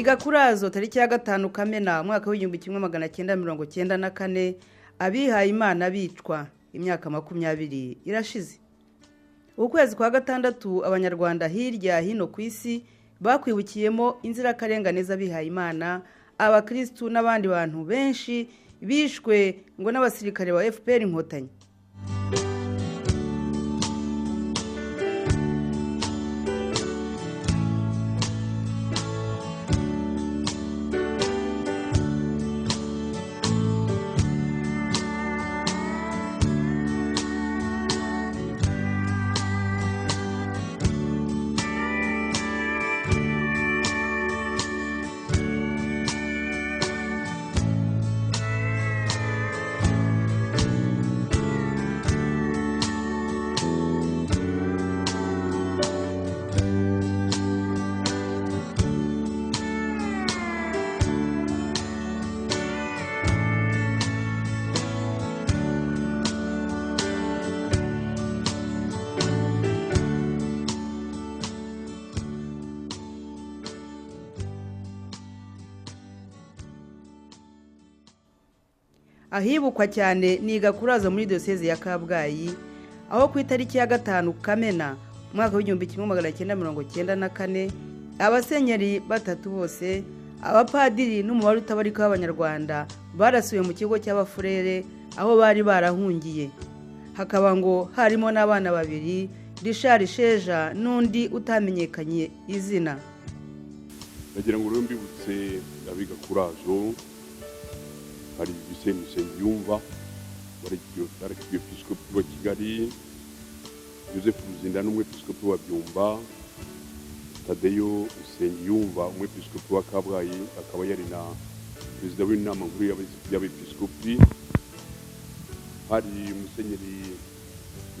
Gakurazo tariki ya 5 Kamena umwaka w'1994 abihaye Imana bicwa, imyaka 20 irashize. Ukwezi kwa gatandatu abanyarwanda hirya hino ku isi bakwibukiyemo inzirakarengane z'abihaye Imana, abakristu n'abandi bantu benshi bishwe ngo n'abasirikare ba FPR Inkotanyi. Ahibukwa cyane ni Gakurazo muri diyoseze ya Kabgayi, aho ku itariki ya 5 Kamena umwaka w'1994 abasenyeri batatu bose, abapadiri n'umubare utabarika w'abanyarwanda barasuye mu kigo cy'abafurere aho bari barahungiye. Hakaba ngo harimo n'abana babiri, Richard Sheja n'undi utamenyekanye izina. Nagira ngo rero mbibutse abiga Gakurazo, hari Visenti Nsengiyumva wari arkiyepiskopi wa Kigali, Joseph Ruzinda n'umwepiskopi wa Byumba, Tadeyo Nsengiyumva umwepiskopi wa Kabgayi akaba yari na perezida w'inama nkuru y'abepiskopi, hari Musenyeri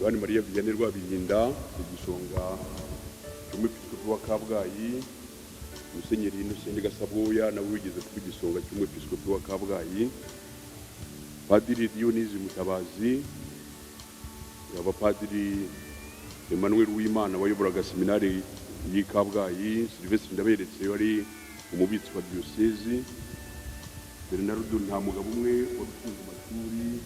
Yohani Mariya Vianney Rwabihinda igisonga cy'umwepiskopi wa Kabgayi, Musenyeri Innocent Gasabwoya nawe wigeze kuba igisonga cy'umwepiskopi wa Kabgayi, Padiri Dionisi Mutabazi, abapadiri Emmanuel Uwimana wayoboraga seminari y'i Kabgayi, Sylvestre Ndaberetse wari umubitsi wa diyosezi, Bernardo Ntamugabo umwe wari ushinzwe amashuri.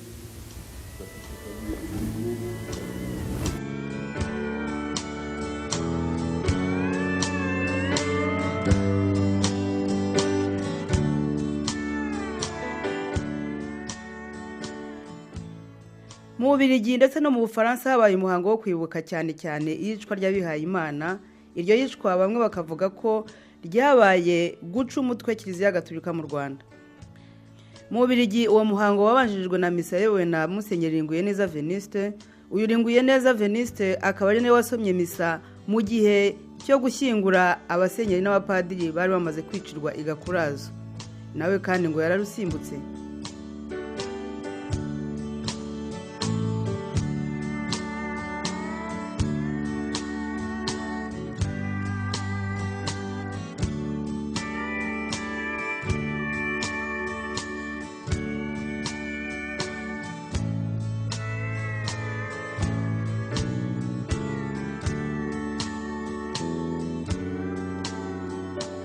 Mu Bubiligi ndetse no mu Bufaransa habaye umuhango wo kwibuka cyane cyane iyicwa ry'abihaye Imana. Iryo yicwa bamwe bakavuga ko ryabaye guca umutwe Kiliziya Gatolika mu Rwanda. Mu Bubiligi uwo muhango wabanjirijwe na misa yayobowe na Musenyeri Ringuyeneza Venuste. Uyu Ringuyeneza Venuste akaba ari nawe wasomye misa mu gihe cyo gushyingura abasenyeri n'abapadiri bari bamaze kwicirwa i Gakurazo. Nawe kandi ngo yararusimbutse.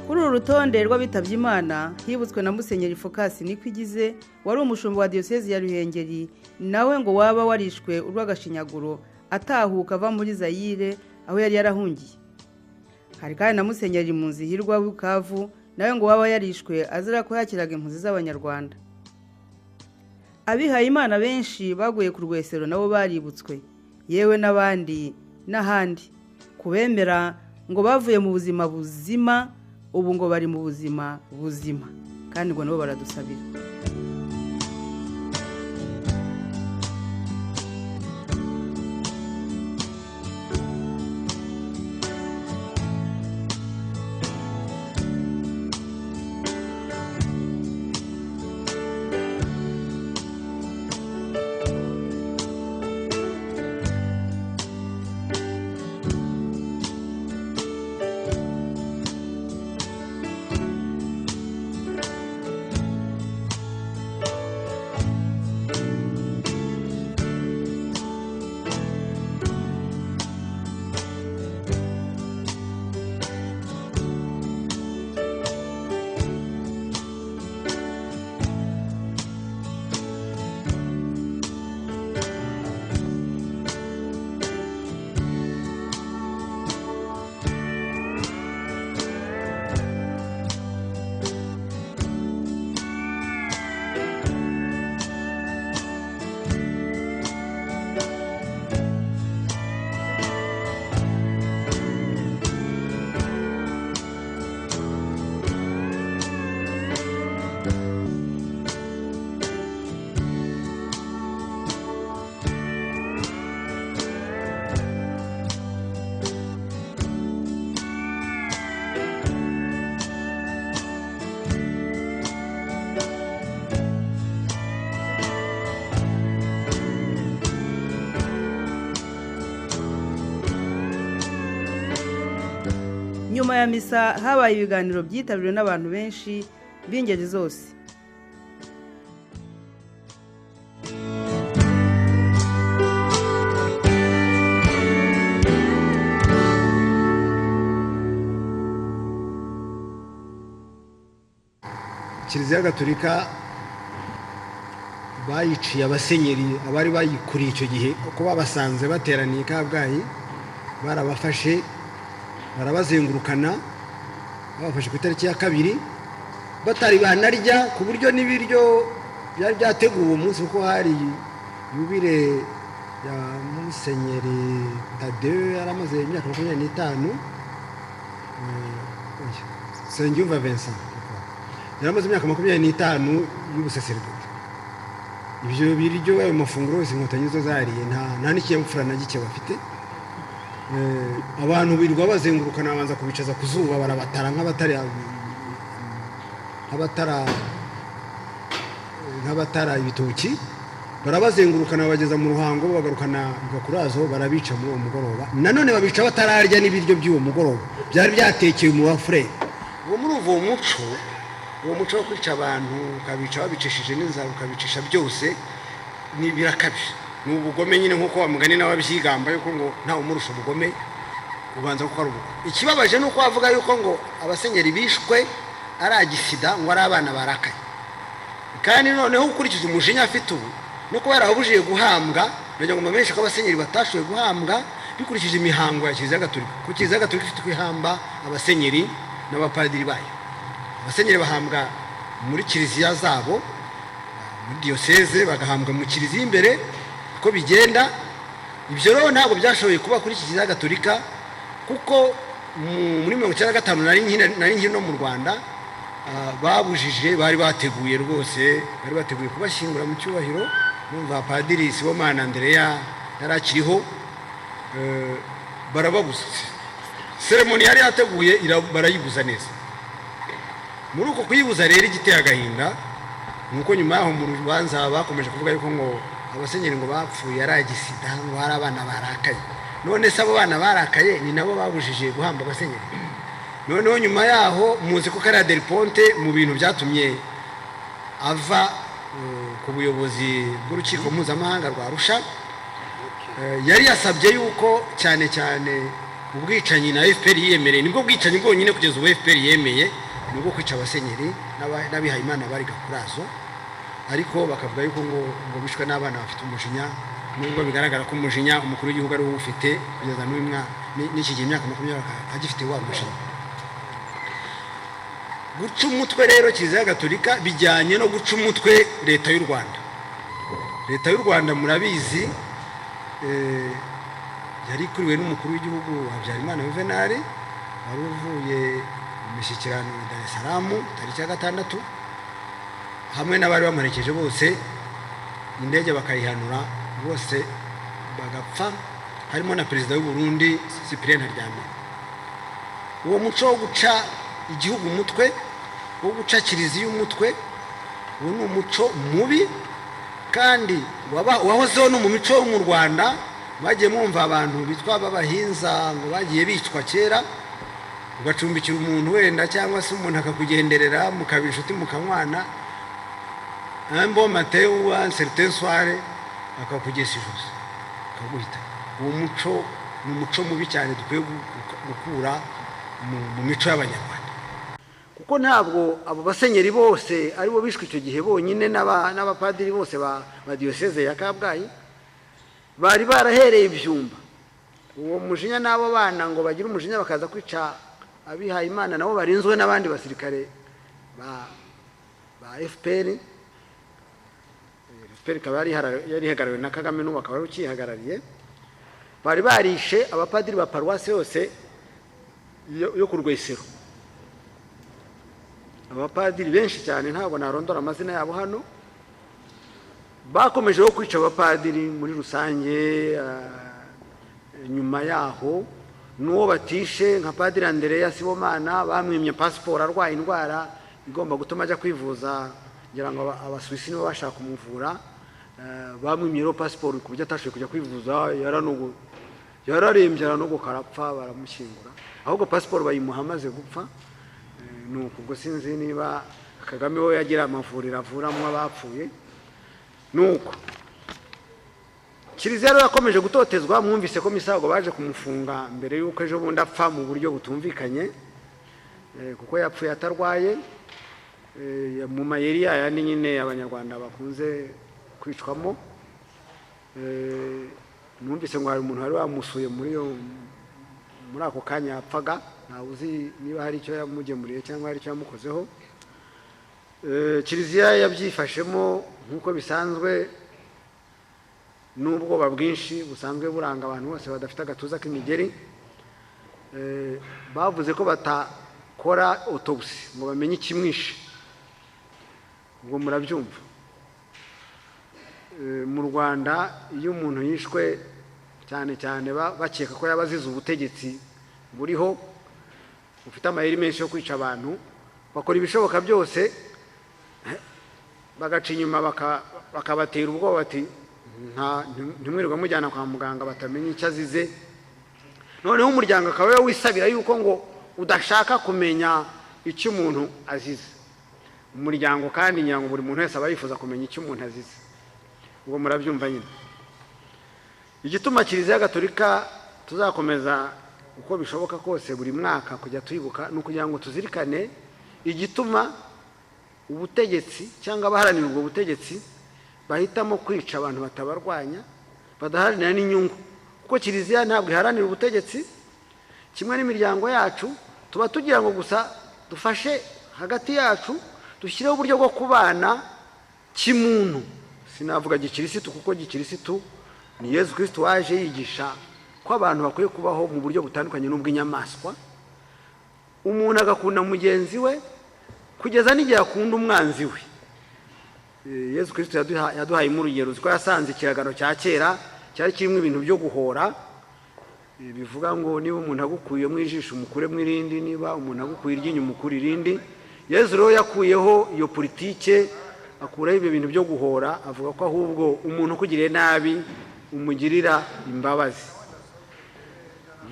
Kuri uru rutonde rw'abitabye Imana hibutswe na Musenyeri Focas Nikwigize wari umushumba wa diyosezi ya Ruhengeri, nawe ngo waba warishwe urw'agashinyaguro atahuka ava muri Zaire aho yari yarahungiye. Hari kandi na Musenyeri Munzihirwa w'Ibukavu nawe ngo waba yarishwe azira ko yakiraga impunzi z'abanyarwanda. Abihaye Imana benshi baguye ku Rwesero nabo baributswe, yewe n'abandi n'ahandi kubemera ngo bavuye mu buzima buzima ubu ngo bari mu buzima buzima, kandi ngo nabo baradusabira. Nyuma ya misa habaye ibiganiro byitabiriwe n'abantu benshi b'ingeri zose. Kiliziya Gatolika bayiciye abasenyeri abari bayikuriye icyo gihe, uko babasanze bateraniye i Kabgayi, barabafashe barabazengurukana, babafashe ku itariki ya 2 batari banarya, ku buryo n'ibiryo byari byateguwe uwo munsi, kuko hari yubile ya Musenyeri Tadeyo yari amaze imyaka 25, Nsengiyumva Vincent yari amaze imyaka 25 y'ubusaseridoti. Ibyo biryo, ayo mafunguro yose Inkotanyi zo zariye, nta n'ikinyabupfura na gike bafite. Abantu birirwa bazengurukana, babanza kubicaza ku zuba, barabatara nk'abatara ibitoki, barabazengurukana babageza mu Ruhango, bagarukana Gakurazo, barabica muri uwo mugoroba. Nanone babica batararya n'ibiryo by'uwo mugoroba byari byatekeye mu bafurere. Uwo muri uwo muco, uwo muco wo kwica abantu ukabica babicishije n'inzara, ukabicisha byose, ni birakabije, ni ubugome nyine, nk'uko wa mugani nawe abyigamba yuko ngo ntawe umurusha ubugome, ubanza kuko ari ubugome. Ikibabaje ni uko bavuga yuko ngo abasenyeri bishwe ari agisida, ngo ari abana barakaye, kandi noneho ukurikije umujinya afite ubu no kuba yarababujije guhambwa, ndagira ngo mbamenyeshe ko abasenyeri batashoboye guhambwa bikurikije imihango ya Kiliziya Gatolika, kuko Kiliziya Gatolika ifite uko ihamba abasenyeri n'abapadiri bayo. Abasenyeri bahambwa muri kiliziya zabo, muri diyoseze, bagahambwa mu kiliziya imbere, uko bigenda. Ibyo rero ntabwo byashoboye kuba kuri Kiliziya Gatolika, kuko muri 95 nari nkiri no mu Rwanda, babujije, bari bateguye rwose, bari bateguye kubashyingura mu cyubahiro. Numva Padiri Sibomana Andereya yari akiriho, barababuza. Seremoni yari yateguye barayibuza neza. Muri uko kuyibuza rero, igiteye agahinda ni uko nyuma yaho mu rubanza bakomeje kuvuga yuko ngo abasenyeri ngo bapfuye ari agisida, ngo hari abana barakaye. None se abo bana barakaye ni nabo babujije guhamba abasenyeri? Noneho nyuma yaho muzi ko kariya Del Ponte, mu bintu byatumye ava ku buyobozi bw'urukiko mpuzamahanga rwa Arusha, yari yasabye yuko cyane cyane ubwicanyi na FPR yiyemereye, nibwo bwicanyi bwonyine kugeza ubu FPR yemeye, nibwo kwica abasenyeri n'abihayimana bari Gakurazo, ariko bakavuga yuko ngo bishwe n'abana bafite umujinya, nubwo bigaragara ko umujinya umukuru w'igihugu ari we ufite kugeza n'iki gihe, imyaka 20 agifite wa mujinya. Guca umutwe rero Kiliziya Gatolika bijyanye no guca umutwe Leta y'u Rwanda. Leta y'u Rwanda murabizi, yari ikuriwe n'umukuru w'igihugu Habyarimana Juvenal, wari uvuye mu mishyikirano i Dar es Salaam tariki ya 6, hamwe n'abari bamuherekeje bose, indege bakayihanura bose bagapfa, harimo na perezida w'u Burundi Cyprien Ntaryamira. Uwo muco wo guca igihugu umutwe, wo guca kiliziya umutwe, uwo ni umuco mubi kandi wahozeho no mu mico yo mu Rwanda. Bagiye mwumva abantu bitwa b'abahinza ngo bagiye bicwa kera, ugacumbikira umuntu wenda, cyangwa se umuntu akakugenderera, mukaba inshuti, mukanywana, un bon matin ou un certain soir akakugesa ijosi akaguhita. Uwo muco ni umuco mubi cyane dukwiye gukura mu mico y'Abanyarwanda, kuko ntabwo abo basenyeri bose aribo bishwe icyo gihe bonyine, n'abapadiri bose ba diyoseze ya Kabgayi bari barahereye ibyumba. Uwo mujinya n'abo bana ngo bagire umujinya bakaza kwica abihaye Imana, nabo barinzwe n'abandi basirikare ba FPR. FPR ikaba yari ihagarariwe na Kagame, n'ubu akaba ari ukiyihagarariye. Bari barishe abapadiri ba paruwasi yose yo ku Rwesero, abapadiri benshi cyane, ntabwo narondora amazina yabo hano. Bakomeje no kwica abapadiri muri rusange. Nyuma yaho n'uwo batishe nka Padiri Andereya Sibomana, bamwimye pasiporo arwaye indwara igomba gutuma ajya kwivuza, ngira ngo Abasuwisi nibo bashaka kumuvura, bamwimye rero pasiporo ku buryo atashoboye kujya kwivuza, Yararembye, aranogoka, arapfa, baramushyingura. Ahubwo pasiporo bayimuha amaze gupfa. Nuko ubwo sinzi niba Kagame we yagira amavuriro avuramo abapfuye. Nuko Kiliziya rero yakomeje gutotezwa. Mwumvise ko Misago baje kumufunga mbere y'uko ejo bundi apfa mu buryo butumvikanye, kuko yapfuye atarwaye, mu mayeri yayandi nyine Abanyarwanda bakunze kwicwamo. Numvise ngo hari umuntu wari wamusuye muri ako kanya yapfaga, ntawe uzi niba hari icyo yamugemuriye cyangwa hari icyo yamukozeho. Kiliziya yabyifashemo nk'uko bisanzwe, n'ubwoba bwinshi busanzwe buranga abantu bose badafite agatuza k'imigeri. Bavuze ko batakora autopsie ngo bamenye ikimwishe. Ubwo murabyumva. Mu Rwanda iyo umuntu yishwe, cyane cyane bakeka ko yaba azize ubutegetsi buriho bufite amayeri menshi yo kwica abantu, bakora ibishoboka byose, bagaca inyuma, bakabatera ubwoba bati: "Ntimwirirwe mujyana kwa muganga batamenya icyo azize." Noneho umuryango akaba we wisabira yuko ngo udashaka kumenya icyo umuntu azize. Umuryango kandi, ngira ngo buri muntu wese aba yifuza kumenya icyo umuntu azize. Ubwo murabyumva nyine. Igituma Kiliziya Gatolika tuzakomeza uko bishoboka kose buri mwaka kujya twibuka ni ukugira ngo tuzirikane igituma ubutegetsi cyangwa abaharanira ubwo butegetsi bahitamo kwica abantu batabarwanya, badaharanira n'inyungu, kuko Kiliziya ntabwo iharanira ubutegetsi kimwe n'imiryango yacu. Tuba tugira ngo gusa dufashe hagati yacu, dushyireho uburyo bwo kubana kimuntu. Sinavuga gikirisitu, kuko gikirisitu ni Yezu Kirisitu waje yigisha ko abantu bakwiye kubaho mu buryo butandukanye n'ubw'inyamaswa, umuntu agakunda mugenzi we kugeza n'igihe akunda umwanzi we. Yezu Kirisitu yaduhayemo urugero. Uzi ko yasanze ikiragano cya kera cyari kirimo ibintu byo guhora, bivuga ngo niba umuntu agukuyemo ijisho umukuremo irindi, niba umuntu agukuye iryinyo umukure irindi. Yezu rero yakuyeho iyo politike, akuraho ibyo bintu byo guhora, avuga ko ahubwo umuntu ukugiriye nabi umugirira imbabazi.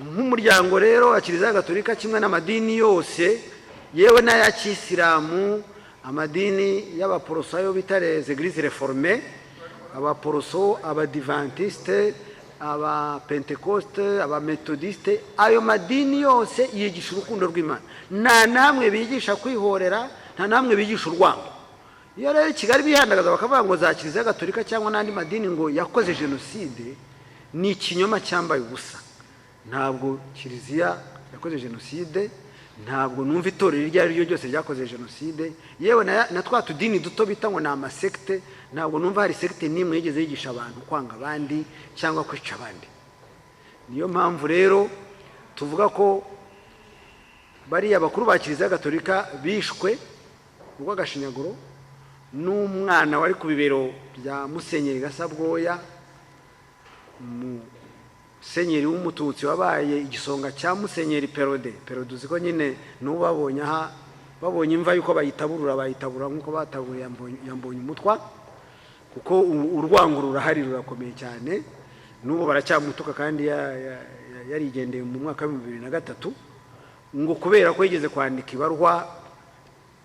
Nk'umuryango rero wa Kiliziya Gatolika, kimwe n'amadini yose, yewe n'aya kisilamu, amadini y'Abaporoso ayo bita les églises réformées, Abaporoso, Abadivantisite, Abapentekoste, Abametodiste, ayo madini yose yigisha urukundo rw'Imana. Nta namwe bigisha kwihorera, nta namwe bigisha urwango. Iyo rero i Kigali bihandagaza bakavuga ngo za Kiliziya Gatolika cyangwa n'andi madini ngo yakoze jenoside, ni ikinyoma cyambaye ubusa. Ntabwo Kiliziya yakoze jenoside, ntabwo numva itorero iryo ari ryo ryose ryakoze jenoside. Yewe na twa tudini duto bita ngo ni amasekite, ntabwo numva hari sekite n'imwe yigeze yigisha abantu kwanga abandi cyangwa kwica abandi. Niyo mpamvu rero tuvuga ko bariya bakuru ba Kiliziya Gatolika bishwe urw'agashinyaguro n'umwana wari ku bibero bya Musenyeri Gasabwoya, Musenyeri w'Umututsi wabaye igisonga cya Musenyeri Perraudin. Perraudin uzi ko nyine n'ubu babonye aha, babonye imva yuko bayitaburura, bayitabura nk'uko bataburiye Yambonye Umutwa, kuko urwango rurahari, rurakomeye cyane. N'ubu baracyamutuka kandi yarigendeye mu mwaka wa 2003, ngo kubera ko yigeze kwandika ibarwa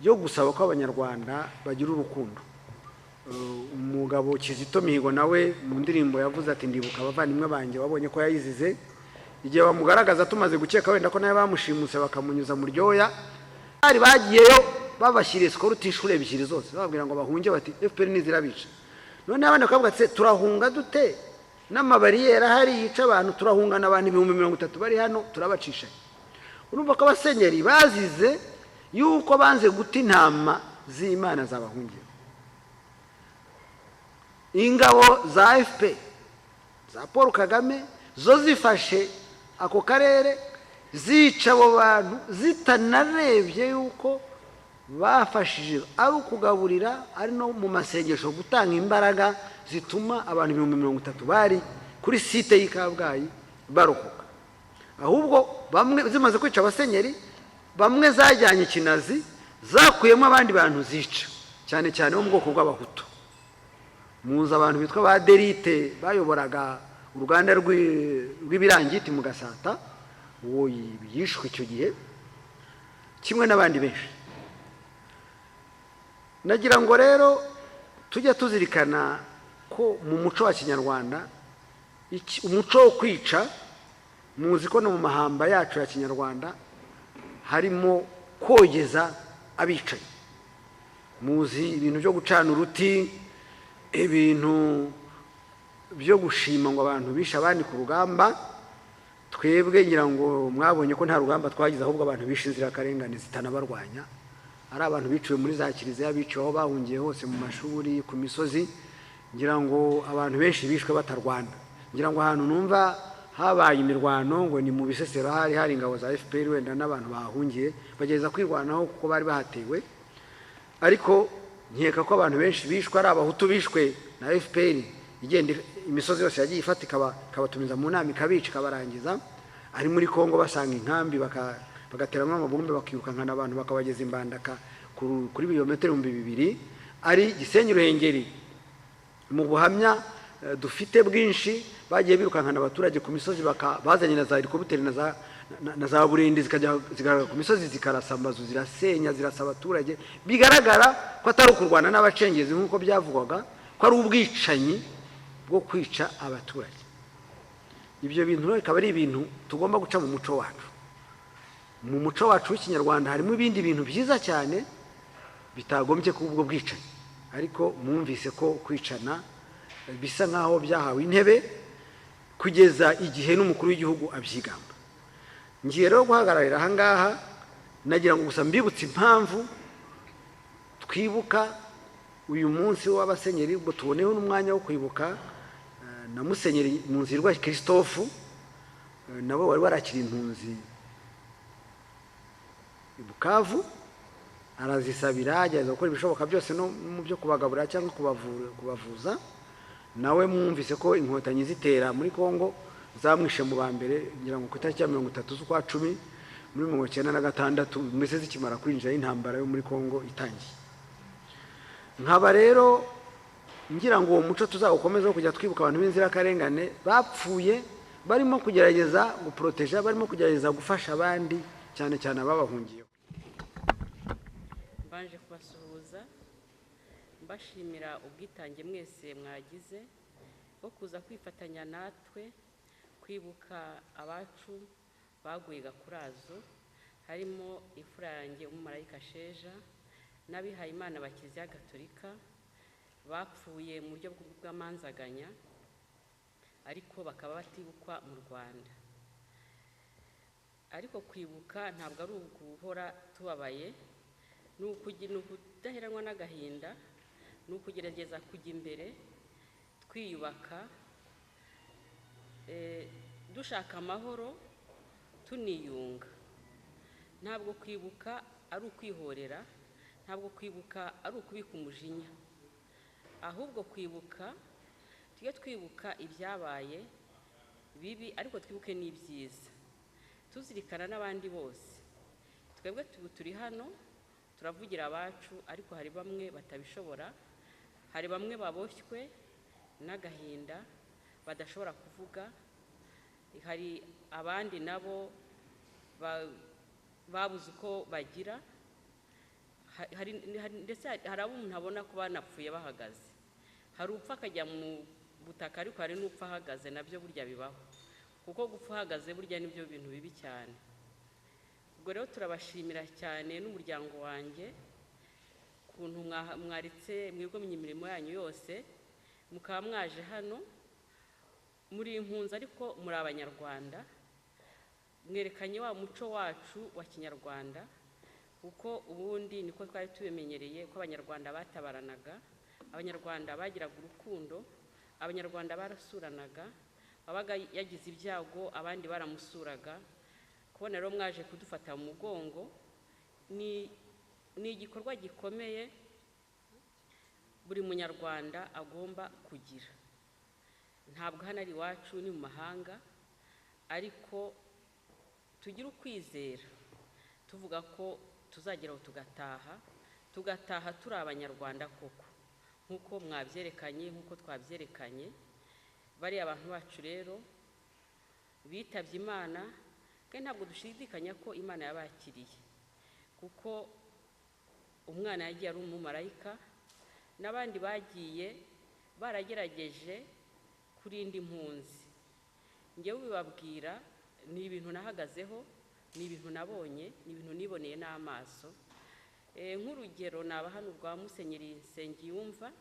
yo gusaba ko Abanyarwanda bagira urukundo. Umugabo Kizito Mihigo nawe mu ndirimbo yavuze ati: "Ndibuka abavandimwe banjye." Wabonye ko yayizize igihe bamugaragaza, tumaze gukeka wenda ko nawe bamushimuse bakamunyuza mu ryoya. Bari bagiyeyo babashyiriye escorte inshuro ebyiri zose, bababwira ngo bahunge, bati FPR ntizirabica. None abandi bakavuga ati: "Turahunga dute n'amabariyeri ahari yica abantu? Turahungana abantu 30,000 bari hano, turabacisha?" Urumva ko abasenyeri bazize yuko banze guta intama z'Imana zabahungiye. Ingabo za FPR za Paul Kagame zo zifashe ako karere, zica abo bantu zitanarebye yuko bafashije, ari ukugaburira, ari no mu masengesho gutanga imbaraga zituma abantu 30,000 bari kuri site y'i Kabgayi barokoka. Ahubwo bamwe zimaze kwica abasenyeri, bamwe zajyanye Kinazi, zakuyemo abandi bantu zica, cyane cyane bo mu bwoko bw'Abahutu. Muzi abantu bitwa ba Derite bayoboraga uruganda. rw'ibirangiti mu Gasata, uwo yishwe icyo gihe kimwe n'abandi benshi. Nagira ngo rero tujye tuzirikana ko mu muco wa kinyarwanda, umuco wo kwica, muzi ko no mu mahamba yacu ya kinyarwanda harimo kogeza abicanyi. Muzi ibintu byo gucana uruti, ibintu byo gushima ngo abantu bishe abandi ku rugamba. Twebwe ngira ngo mwabonye ko nta rugamba twagize, ahubwo abantu bishe inzirakarengane zitanabarwanya, ari abantu biciwe muri za kiliziya, biciwe aho bahungiye hose, mu mashuri, ku misozi. Ngira ngo abantu benshi bishwe batarwana. Ngira ngo ahantu numva habaye imirwano ngo ni mu Bisesero, hari ingabo za FPR wenda n'abantu bahahungiye bagerageza kwirwanaho kuko bari bahatewe. Ariko nkeka ko abantu benshi bishwe ari abahutu bishwe na FPR, igenda imisozi yose yagiye ifata, ikabatumiza mu nama, ikabica, ikabarangiza. Ari muri Kongo basanga inkambi, bagateramo amabombe, bakirukankana abantu bakabageza imbandaka kuri birometero 2000. Ari Gisenyi, Ruhengeri, mu buhamya dufite bwinshi, bagiye birukankana abaturage ku misozi, bazanye na za helicopter na za burende, zikajya zigaragara ku misozi, zikarasa amazu, zirasenya, zirasa abaturage. Bigaragara ko atari ukurwana n'abacengezi nk'uko byavugwaga, ko ari ubwicanyi bwo kwica abaturage. Ibyo bintu rero bikaba ari ibintu tugomba guca mu muco wacu. Mu muco wacu w'ikinyarwanda harimo ibindi bintu byiza cyane bitagombye kuba ubwo bwicanyi, ariko mwumvise ko kwicana bisa nk'aho byahawe intebe kugeza igihe n'umukuru w'igihugu abyigamba. Ngiye rero guhagararira aha ngaha, nagira ngo gusa mbibutse impamvu twibuka uyu munsi w'abasenyeri, ubwo tuboneho n'umwanya wo kwibuka na Musenyeri Munzirwa Christophe, nawe wari warakira impunzi i Bukavu, arazisabira, agerageza gukora ibishoboka byose no mu byo kubagaburira cyangwa kubavuza. Nawe mwumvise ko Inkotanyi zitera muri Kongo zamwishe mu ba mbere, ngira ngo ku itariki ya 30 z'ukwa 10 muri 96, mbese zikimara kwinjira, intambara yo muri Kongo itangiye. Nkaba rero ngira ngo uwo muco tuzawukomeze wo kujya twibuka abantu b'inzirakarengane bapfuye barimo kugerageza guporoteja, barimo kugerageza gufasha abandi, cyane cyane ababahungiyeho. Mbanje kubasuhuza, mbashimira ubwitange mwese mwagize bwo kuza kwifatanya natwe kwibuka abacu baguye Gakurazo, harimo imfura yanjye Umumarayika Sheja n'abihayimana ba Kiliziya Gatolika bapfuye mu buryo bw'amanzaganya, ariko bakaba batibukwa mu Rwanda. Ariko kwibuka ntabwo ari uguhora tubabaye, ni ukudaheranwa n'agahinda, ni ukugerageza kujya imbere twiyubaka, dushaka amahoro, tuniyunga. Ntabwo kwibuka ari ukwihorera, ntabwo kwibuka ari ukubika umujinya, ahubwo kwibuka tujye twibuka ibyabaye bibi, ariko twibuke n'ibyiza, tuzirikana n'abandi bose. Twebwe turi hano turavugira abacu, ariko hari bamwe batabishobora, hari bamwe baboshywe n'agahinda badashobora kuvuga, hari abandi nabo babuze uko bagira, ndetse hari abo umuntu abona ko banapfuye bahagaze. Hari upfa akajya mu butaka, ariko hari n'upfa ahagaze, nabyo burya bibaho, kuko gupfa uhagaze burya nibyo bintu bibi cyane. Ubwo rero turabashimira cyane n'umuryango wanjye ukuntu mwaritse mwigomye imirimo yanyu yose mukaba mwaje hano. Muri impunzi ariko muri abanyarwanda, mwerekanye wa muco wacu wa kinyarwanda, kuko ubundi niko twari tubimenyereye ko abanyarwanda batabaranaga, abanyarwanda bagiraga urukundo, abanyarwanda barasuranaga, wabaga yagize ibyago abandi baramusuraga. Kubona rero mwaje kudufata mu mugongo ni igikorwa gikomeye buri munyarwanda agomba kugira. Ntabwo hano ari iwacu, ni mu mahanga, ariko tugire ukwizera tuvuga ko tuzageraho tugataha, tugataha turi abanyarwanda koko, nk'uko mwabyerekanye, nk'uko twabyerekanye. Bariya abantu bacu rero Bitabye Imana, kandi ntabwo dushidikanya ko Imana yabakiriye, kuko umwana yagiye ari umumarayika, n'abandi bagiye baragerageje kurinda impunzi. Njyewe ubibabwira ni ibintu nahagazeho, ni ibintu nabonye, ni ibintu niboneye n'amaso. Nk'urugero naba hano rwa Musenyeri Nsengiyumva,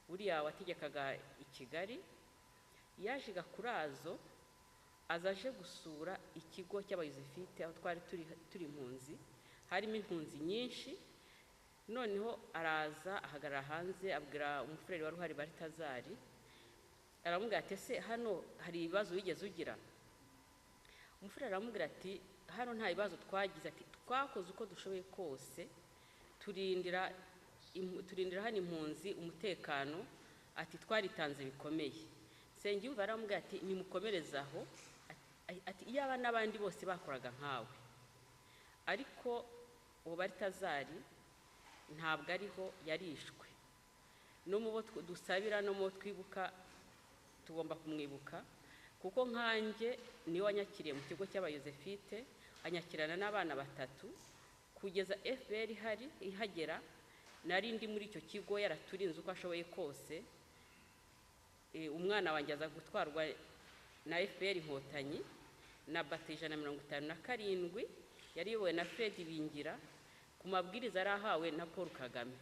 buriya wategekaga i Kigali, yaje Gakurazo aza aje gusura ikigo cy'abayozefite aho twari turi impunzi, harimo impunzi nyinshi. Noneho araza ahagarara hanze, abwira umufureri wari uhari Baritazari, aramubwira ati ese hano hari ibibazo wigeze ugira? Umufureri aramubwira ati hano nta bibazo twagize, ati twakoze uko dushoboye kose turindira hano impunzi umutekano, ati twaritanze bikomeye. Nsengiyumva aramubwira ati nimukomereze aho, ati iyaba n'abandi bose bakoraga nkawe. Ariko uwo Baritazari ntabwo ariho, yarishwe. No mu bo dusabira no mu bo twibuka tugomba kumwibuka, kuko nkanjye niwe wanyakiriye mu kigo cy'abayozefite, anyakirana n'abana 3 kugeza FPR ihari ihagera. Nari ndi muri icyo kigo yaraturinze uko ashoboye kose. Umwana wanjye aza gutwarwa na FPR Inkotanyi na bata 157 yari iyobowe na Fred Bingira ku mabwiriza yari ahawe na Paul Kagame.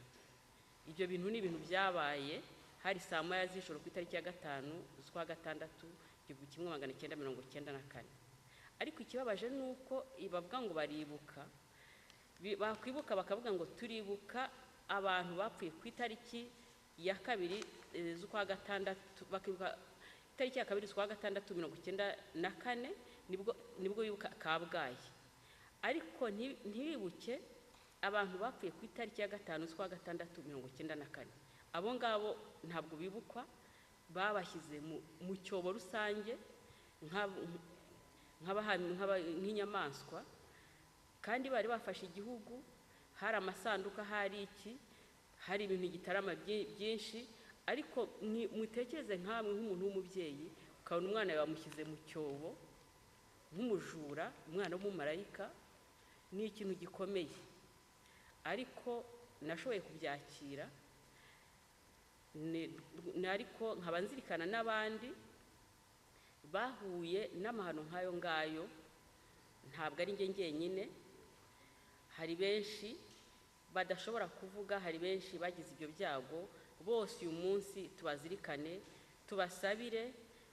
Ibyo bintu ni ibintu byabaye hari saa 1 z'ijoro ku itariki ya 5 z'ukwa gatandatu 1994. Ariko ikibabaje ni uko bavuga ngo baribuka, bakwibuka bakavuga ngo turibuka abantu bapfuye ku itariki ya 2 z'ukwa gatandatu, bakibuka itariki ya 2 z'ukwa gatandatu 1994, nibwo bibuka Kabgayi. Ariko ntibibuke abantu bapfuye ku itariki ya 5 z'ukwa gatandatu 1994. Abo ngabo ntabwo bibukwa, babashyize mu cyobo rusange nk'inyamaswa, kandi bari bafashe igihugu. Hari amasanduka, hari iki, hari ibintu gitarama byinshi. Ariko mutekereze nkamwe nk'umuntu w'umubyeyi, ukabona umwana yawe bamushyize mu cyobo nk'umujura, umwana w'umumarayika, ni ikintu gikomeye. Ariko nashoboye kubyakira, ariko nkaba nzirikana n'abandi bahuye n'amahano nk'ayo ngayo. Ntabwo ari njye njyenyine, hari benshi badashobora kuvuga, hari benshi bagize ibyo byago. Bose uyu munsi tubazirikane, tubasabire,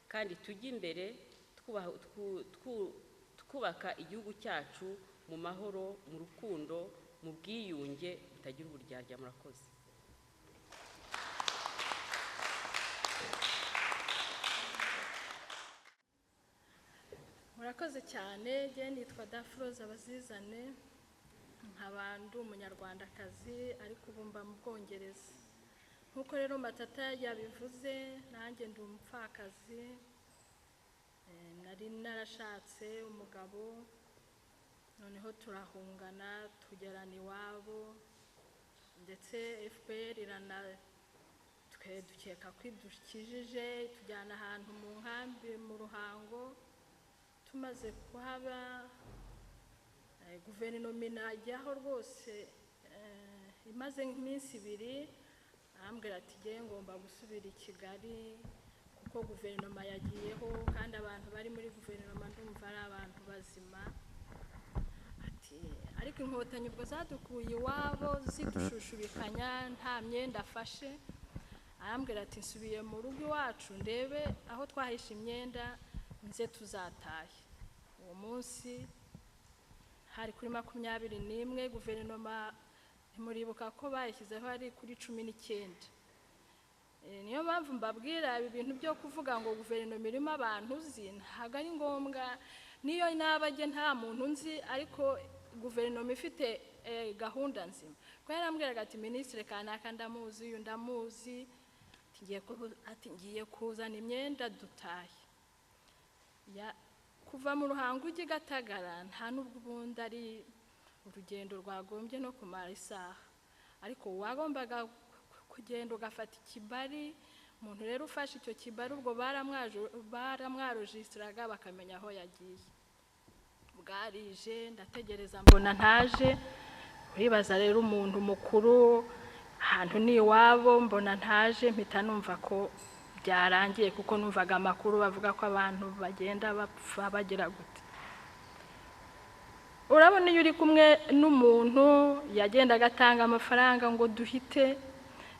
kandi tujye imbere twubaka igihugu cyacu mu mahoro, mu rukundo, mu bwiyunge butagira uburyarya. Murakoze. Murakoze cyane. Njye nitwa Dafroza Abazizane, nkaba ndi umunyarwandakazi ariko ubu mba mu Bwongereza. Nk'uko rero Matata yabivuze, nanjye ndi umupfakazi. Nari narashatse umugabo, noneho turahungana tugerana iwabo, ndetse FPR irana twe dukeka ko idukijije, tujyana ahantu mu nkambi mu Ruhango. Tumaze kuhaba, guverinoma inajyaho rwose, imaze nk'iminsi 2 arambwira ati ngiye ngomba gusubira i Kigali kuko guverinoma yagiyeho, kandi abantu bari muri guverinoma ndumva ari abantu bazima. Ati ariko inkotanyi ubwo zadukuye iwabo zidushushubikanya nta myenda afashe. Arambwira ati nsubiye mu rugo iwacu ndebe aho twahishe imyenda nze tuzatahe. Uwo munsi hari kuri 21, guverinoma ntimuribuka ko bayishyizeho ari kuri 19. Niyo mpamvu mbabwira ibi bintu byo kuvuga ngo guverinoma irimo abantu uzi, ntabwo ari ngombwa. Niyo nabajye nta muntu nzi, ariko guverinoma ifite gahunda nzima. Ko yarambwiraga ati minisitiri kanaka ndamuzi, uyu ndamuzi, ati ngiye kuzana imyenda dutahe. Kuva mu Ruhango ujya i Gatagara nta nubwo ubundi ari urugendo rwagombye no kumara isaha, ariko wagombaga kugenda ugafata ikibari Umuntu rero ufashe icyo kibari, ubwo baramwarojisitiraga bakamenya aho yagiye. Bwarije, ndategereza, mbona ntaje. Uribaza rero umuntu mukuru, ahantu ni iwabo, mbona ntaje, mpita numva ko byarangiye, kuko numvaga amakuru bavuga ko abantu bagenda bapfa bagira gute. Urabona iyo uri kumwe n'umuntu yagendaga atanga amafaranga ngo duhite.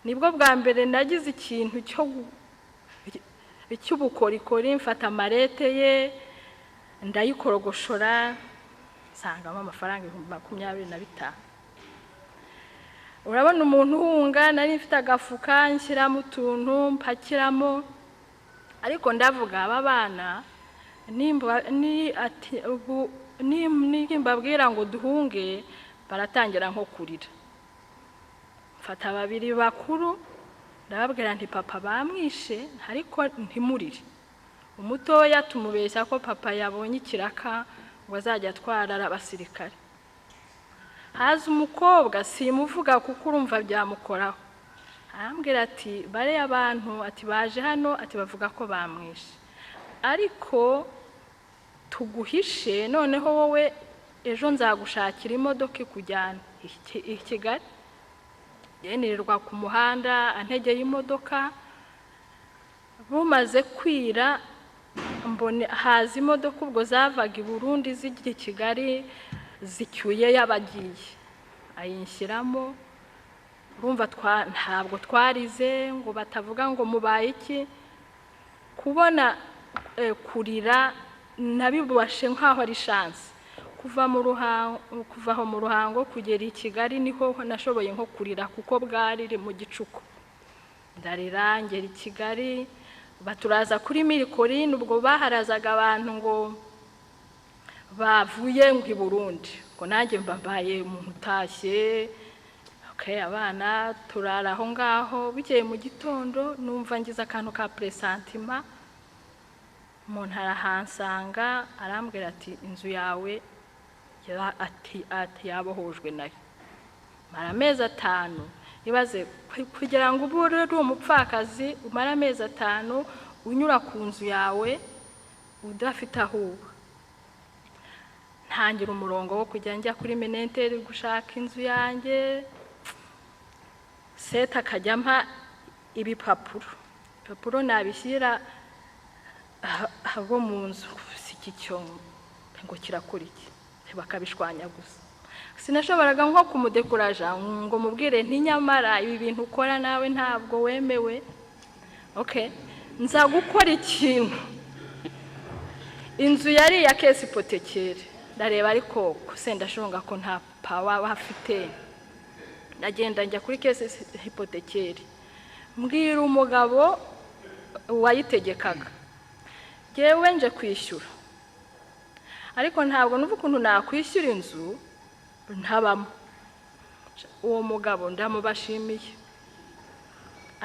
Nibwo bwa mbere nagize ikintu cy'ubukorikori, mfata amarete ye ndayikorogoshora, nsangamo amafaranga 25,000. Urabona umuntu uhunga, nari mfite agafuka nshyiramo utuntu mpakiramo, ariko ndavuga aba bana nimbabwira ngo duhunge baratangira nko kurira. Mfata babiri bakuru, ndababwira nti: "Papa bamwishe, ariko ntimurire." Umutoya tumubeshya ko papa yabonye ikiraka ngo azajya atwara abasirikare. Haza umukobwa, simuvuga kuko urumva byamukoraho, arambwira ati: "Bariya abantu," ati, "baje hano," ati, "bavuga ko bamwishe, ariko tuguhishe, noneho wowe ejo nzagushakira imodoka ikujyana i Kigali." Nirirwa ku muhanda antegeye imodoka. Bumaze kwira, mbone haza imodoka, ubwo zavaga i Burundi zijya i Kigali, zicyuye y'abagiye, ayinshyiramo. Urumva ntabwo twarize ngo batavuga ngo mubaye iki. Kubona kurira nabibashe nk'aho ari chance. Kuva mu Ruhango, kuva aho mu Ruhango kugera i Kigali niho nashoboye nko kurira, kuko bwari mu gicuku. Ndarira ngera i Kigali, baturaza kuri Mille Collines. Ubwo baharazaga abantu ngo bavuye ngo i Burundi, ngo nanjye mbabaye umuntu utashye. Okay, abana turara aho ngaho. Bukeye mu gitondo numva ngize akantu ka pressentiment. Umuntu arahansanga, arambwira ati: "Inzu yawe ati yabohojwe nayo." Mara amezi 5. Ibaze kugira ngo ube uri umupfakazi, umare amezi 5 unyura ku nzu yawe udafite aho uba. Ntangira umurongo wo kujya njya kuri MININTER gushaka inzu yanjye. Seta akajya ampa ibipapuro, ibipapuro nabishyira abo mu nzu, si iki cyo ngo kirakora iki, bakabishwanya gusa. Sinashoboraga nko kumudekuraja ngo mubwire nti: "Nyamara ibi bintu ukora nawe ntabwo wemewe." Okay, nza gukora ikintu. Inzu yari iya Caisse Hypothécaire. Ndareba ariko se ndashonga ko nta power bafite. Ndagenda njya kuri Caisse Hypothécaire, mbwira umugabo wayitegekaga: "Ngewe nje kwishyura, ariko ntabwo numva ukuntu nakwishyura inzu ntabamo." Uwo mugabo ndamubashimiye,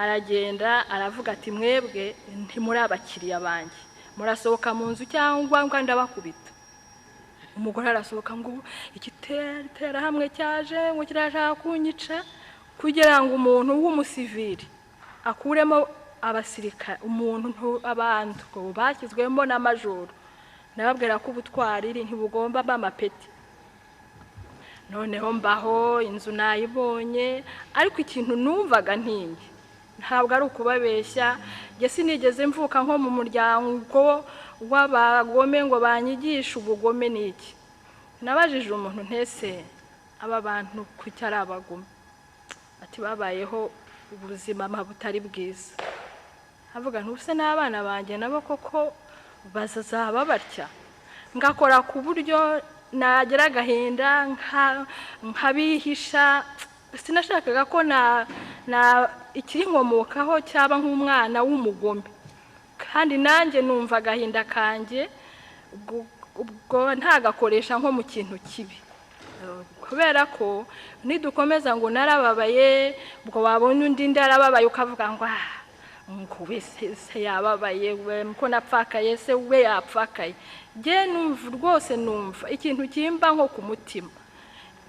aragenda aravuga ati: "Mwebwe ntimuri abakiriya banjye, murasohoka mu nzu cyangwa ngo ndabakubita." Umugore arasohoka ngo igiterahamwe cyaje, ngo kirashaka kunyica. Kugira ngo umuntu w'umusivili akuremo abasirikare, umuntu abantu ngo bashyizwemo na majoro. Nababwira ko ubutwari ntibugomba amapeti. Noneho mbaho, inzu nayibonye, ariko ikintu numvaga ntinye, ntabwo ari ukubabeshya, njye sinigeze mvuka nko mu muryango w'abagome ngo banyigishe ubugome ni iki. Nabajije umuntu ntese: "Aba bantu kuki ari abagome?" Ati: "Babayeho ubuzima butari bwiza." Avuga ntuse n'abana banjye nabo koko bazaba batya? Ngakora ku buryo nagira agahinda nkabihisha. Sinashakaga ko na ikinkomokaho cyaba nk'umwana w'umugome, kandi nanjye numva agahinda kanjye ubwo ntagakoresha nko mu kintu kibi, kubera ko nidukomeza ngo narababaye, ubwo wabona undi ndarababaye ukavuga ngo: "Ah, ngo we se yababaye, we ko napfakaye se we yapfakaye." Njye numva rwose, numva ikintu kimba nko ku mutima.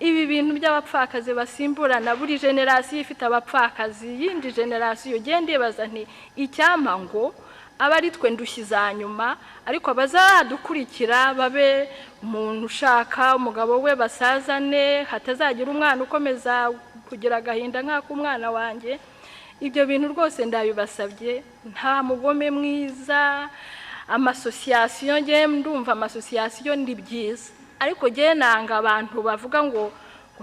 Ibi bintu by'abapfakazi basimburana, buri génération ifite abapfakazi, yindi génération, ugenda ibaza nti icyampa ngo abe ari twe ndushyi za nyuma, ariko abazadukurikira babe umuntu ushaka umugabo we basazane, hatazagira umwana ukomeza kugira agahinda nk'ak'umwana wanjye. Ibyo bintu rwose ndabibasabye. Nta mugome mwiza. Ama association, ngewe ndumva ama association ni byiza, ariko ngewe nanga abantu bavuga ngo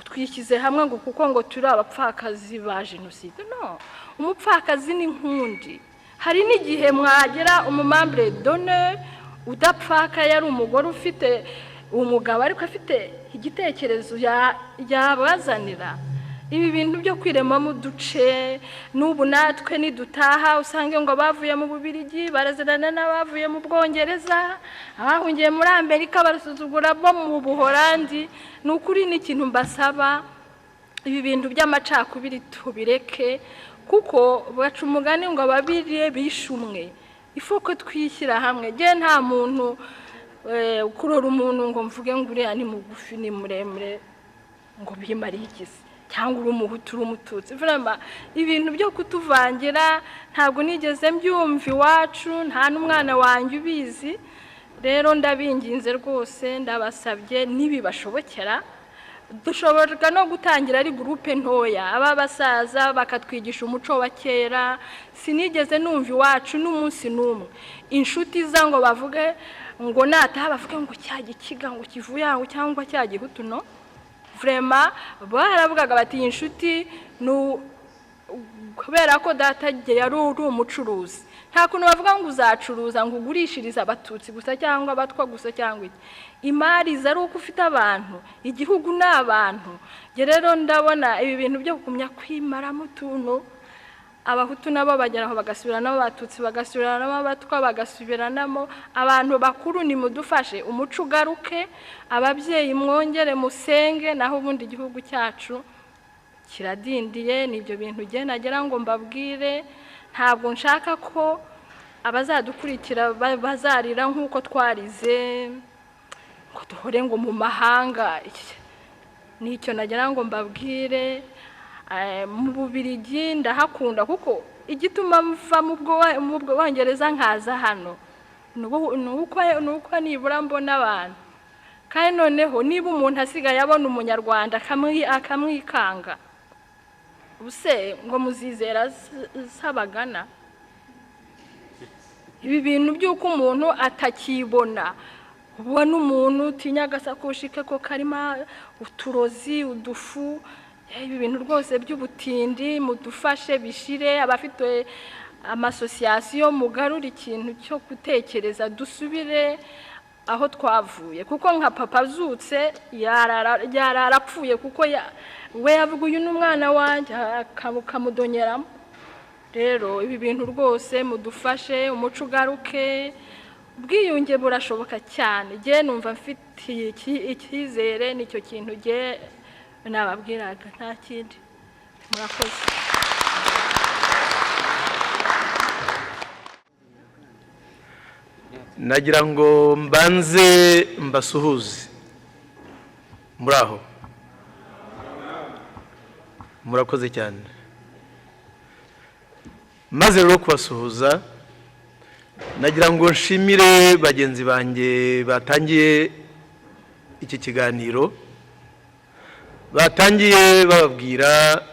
twishyize hamwe ngo kuko ngo turi abapfakazi ba jenoside. No umupfakazi ni nkundi. Hari n'igihe mwagera umu membre d'honneur udapfaka, yari umugore ufite umugabo ariko afite igitekerezo yabazanira. Ibi bintu byo kwiremamo uduce, n'ubu natwe nidutaha usange ngo abavuye mu Bubirigi barazirana n'abavuye mu Bwongereza, abahungiye muri Amerika barasuzugura bo mu Buhorandi. Ni ukuri ni ikintu mbasaba, ibi bintu by'amacakubiri tubireke, kuko baca umugani ngo ababiri bishe umwe. Ifuko twishyira hamwe. Nge nta muntu kurora umuntu ngo mvuge ngo uriya ni mugufi, ni muremure, ngo bimariye ikisi, cyangwa uri Umuhutu, uri Umututsi. Vraiment, ibintu byo kutuvangira ntabwo nigeze mbyumva iwacu, nta n'umwana wanjye ubizi. Rero ndabinginze rwose, ndabasabye, nibibashobokera dushobora no gutangira ari groupe ntoya, aba basaza bakatwigisha umuco wa kera. Sinigeze numva iwacu n'umunsi n'umwe inshuti za ngo bavuge ngo nataha bavuge ngo cya gikiga ngo kivuye aho cyangwa cya Gihutu. No, vraiment, baravugaga bati iyi nshuti ni kubera ko data yari uri umucuruzi, nta kuntu bavuga ngo uzacuruza ngo ugurishirize Abatutsi gusa cyangwa Abatwa gusa cyangwa iki. Imari iza ari uko ufite abantu, igihugu ni abantu. Njye rero ndabona ibi bintu byo kugumya kwimaramo utuntu, Abahutu nabo bagera aho bagasubiranamo, Abatutsi bagasubiranamo, Abatwa bagasubiranamo. Abantu bakuru nimudufashe umuco ugaruke, ababyeyi mwongere musenge, naho ubundi igihugu cyacu kiradindiye. Ni ibyo bintu ugenda nagira ngo mbabwire. Ntabwo nshaka ko abazadukurikira bazarira nk'uko twarize, ngo duhore ngo mu mahanga. Nicyo nagira ngo mbabwire. Mu Bubirigi ndahakunda, kuko igituma mva mu Bwongereza nkaza hano ni uko nibura mbona abantu. Kandi noneho niba umuntu asigaye abona Umunyarwanda akamwikanga, ubuse ngo muzizera sabagana? Ibi bintu by'uko umuntu atakibona, ubona umuntu utinya agasakoshi ke ko karimo uturozi, udufu, ibi bintu rwose by'ubutindi mudufashe bishire. Abafite ama association, mugarure ikintu cyo gutekereza, dusubire aho twavuye, kuko nka papa azutse yarara apfuye, kuko we yavuga uyu ni umwana wanjye, akamudonyeramo. Rero ibi bintu rwose mudufashe umuco ugaruke, ubwiyunge burashoboka cyane. Njye numva mfitiye icyizere. Nicyo kintu njye nababwiraga, nta kindi. Murakoze. Nagira ngo mbanze mbasuhuze. Muri aho, murakoze cyane. Maze rero kubasuhuza, nagira ngo nshimire bagenzi banjye batangiye iki kiganiro, batangiye bababwira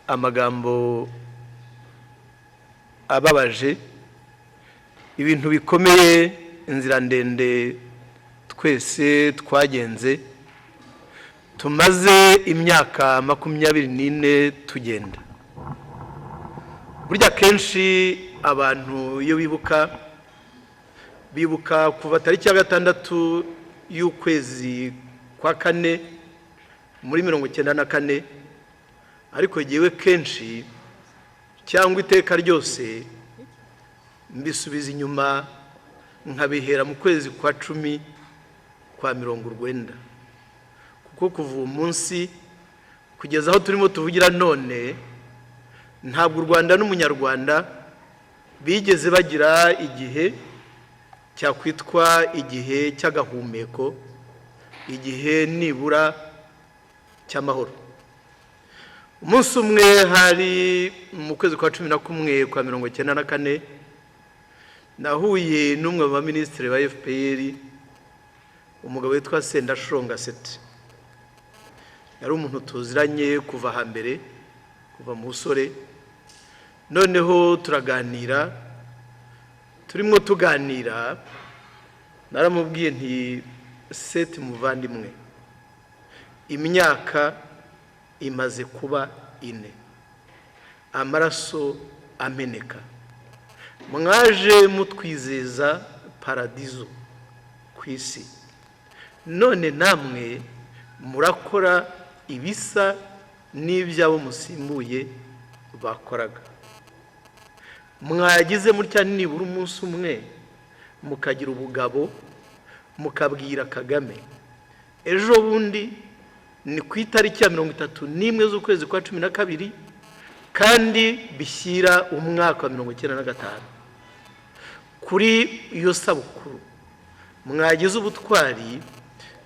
amagambo ababaje, ibintu bikomeye, inzira ndende twese twagenze, tumaze imyaka 24 tugenda. Burya kenshi abantu iyo bibuka, bibuka kuva tariki ya 6 y'ukwezi kwa kane muri 94, ariko jyewe kenshi cyangwa iteka ryose mbisubiza inyuma, nkabihera mu kwezi kwa 10 kwa 90, kuko kuva uwo munsi kugeza aho turimo tuvugira none, ntabwo u Rwanda n'Umunyarwanda bigeze bagira igihe cyakwitwa igihe cy'agahumeko, igihe nibura cy'amahoro. Umunsi umwe hari mu kwezi kwa 11 kwa 94, nahuye n'umwe mu baminisitiri ba FPR, umugabo witwa Sendashonga Seti. Yari umuntu tuziranye kuva hambere, kuva mu busore. Noneho turaganira, turimo tuganira naramubwiye nti: "Seti muvandimwe, imyaka imaze kuba 4 amaraso ameneka, mwaje mutwizeza paradizo ku isi, none namwe murakora ibisa n'iby'abo musimbuye bakoraga. Mwagize mutya nibura umunsi umwe mukagira ubugabo, mukabwira Kagame ejo bundi ni ku itariki ya 31 z'ukwezi kwa 12, kandi bishyira umwaka wa 95, kuri iyo sabukuru mwagize ubutwari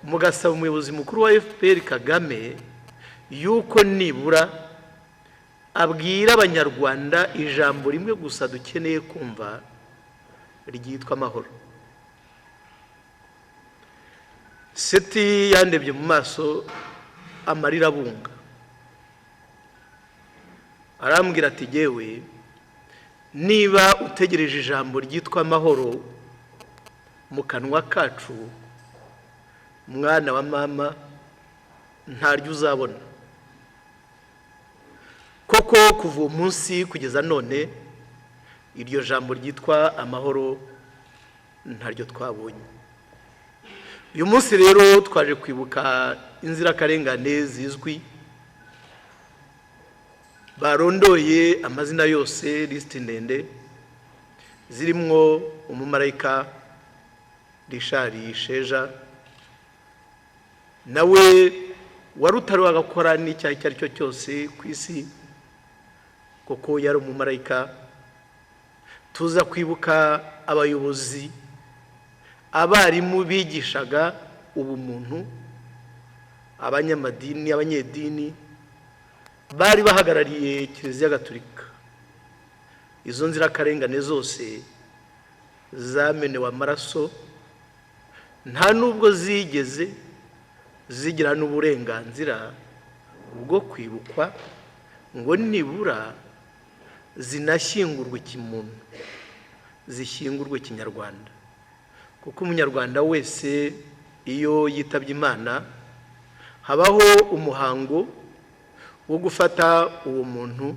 mugasaba umuyobozi mukuru wa FPR Kagame yuko nibura abwira Abanyarwanda ijambo rimwe gusa dukeneye kumva ryitwa amahoro." Seti yandebye mu maso amarira abunga, arambwira ati: "Yewe, niba utegereje ijambo ryitwa amahoro mu kanwa kacu, mwana wa mama, ntaryo uzabona." Koko kuva uwo munsi kugeza none iryo jambo ryitwa amahoro ntaryo twabonye. Uyu munsi rero twaje kwibuka inzirakarengane zizwi, barondoye amazina yose, lisiti ndende zirimwo umumarayika Richard Sheja, nawe wari utari wagakora n'icyaha icyo ari cyo cyose ku isi, kuko yari umumarayika. Tuza kwibuka abayobozi, abarimu bigishaga ubumuntu, abanyamadini, abanyedini bari bahagarariye Kiliziya Gatolika. Izo nzirakarengane zose zamenewe amaraso, nta nubwo zigeze zigira n'uburenganzira bwo kwibukwa ngo nibura zinashyingurwe kimuntu, zishyingurwe kinyarwanda, kuko Umunyarwanda wese iyo yitabye Imana habaho umuhango wo gufata uwo muntu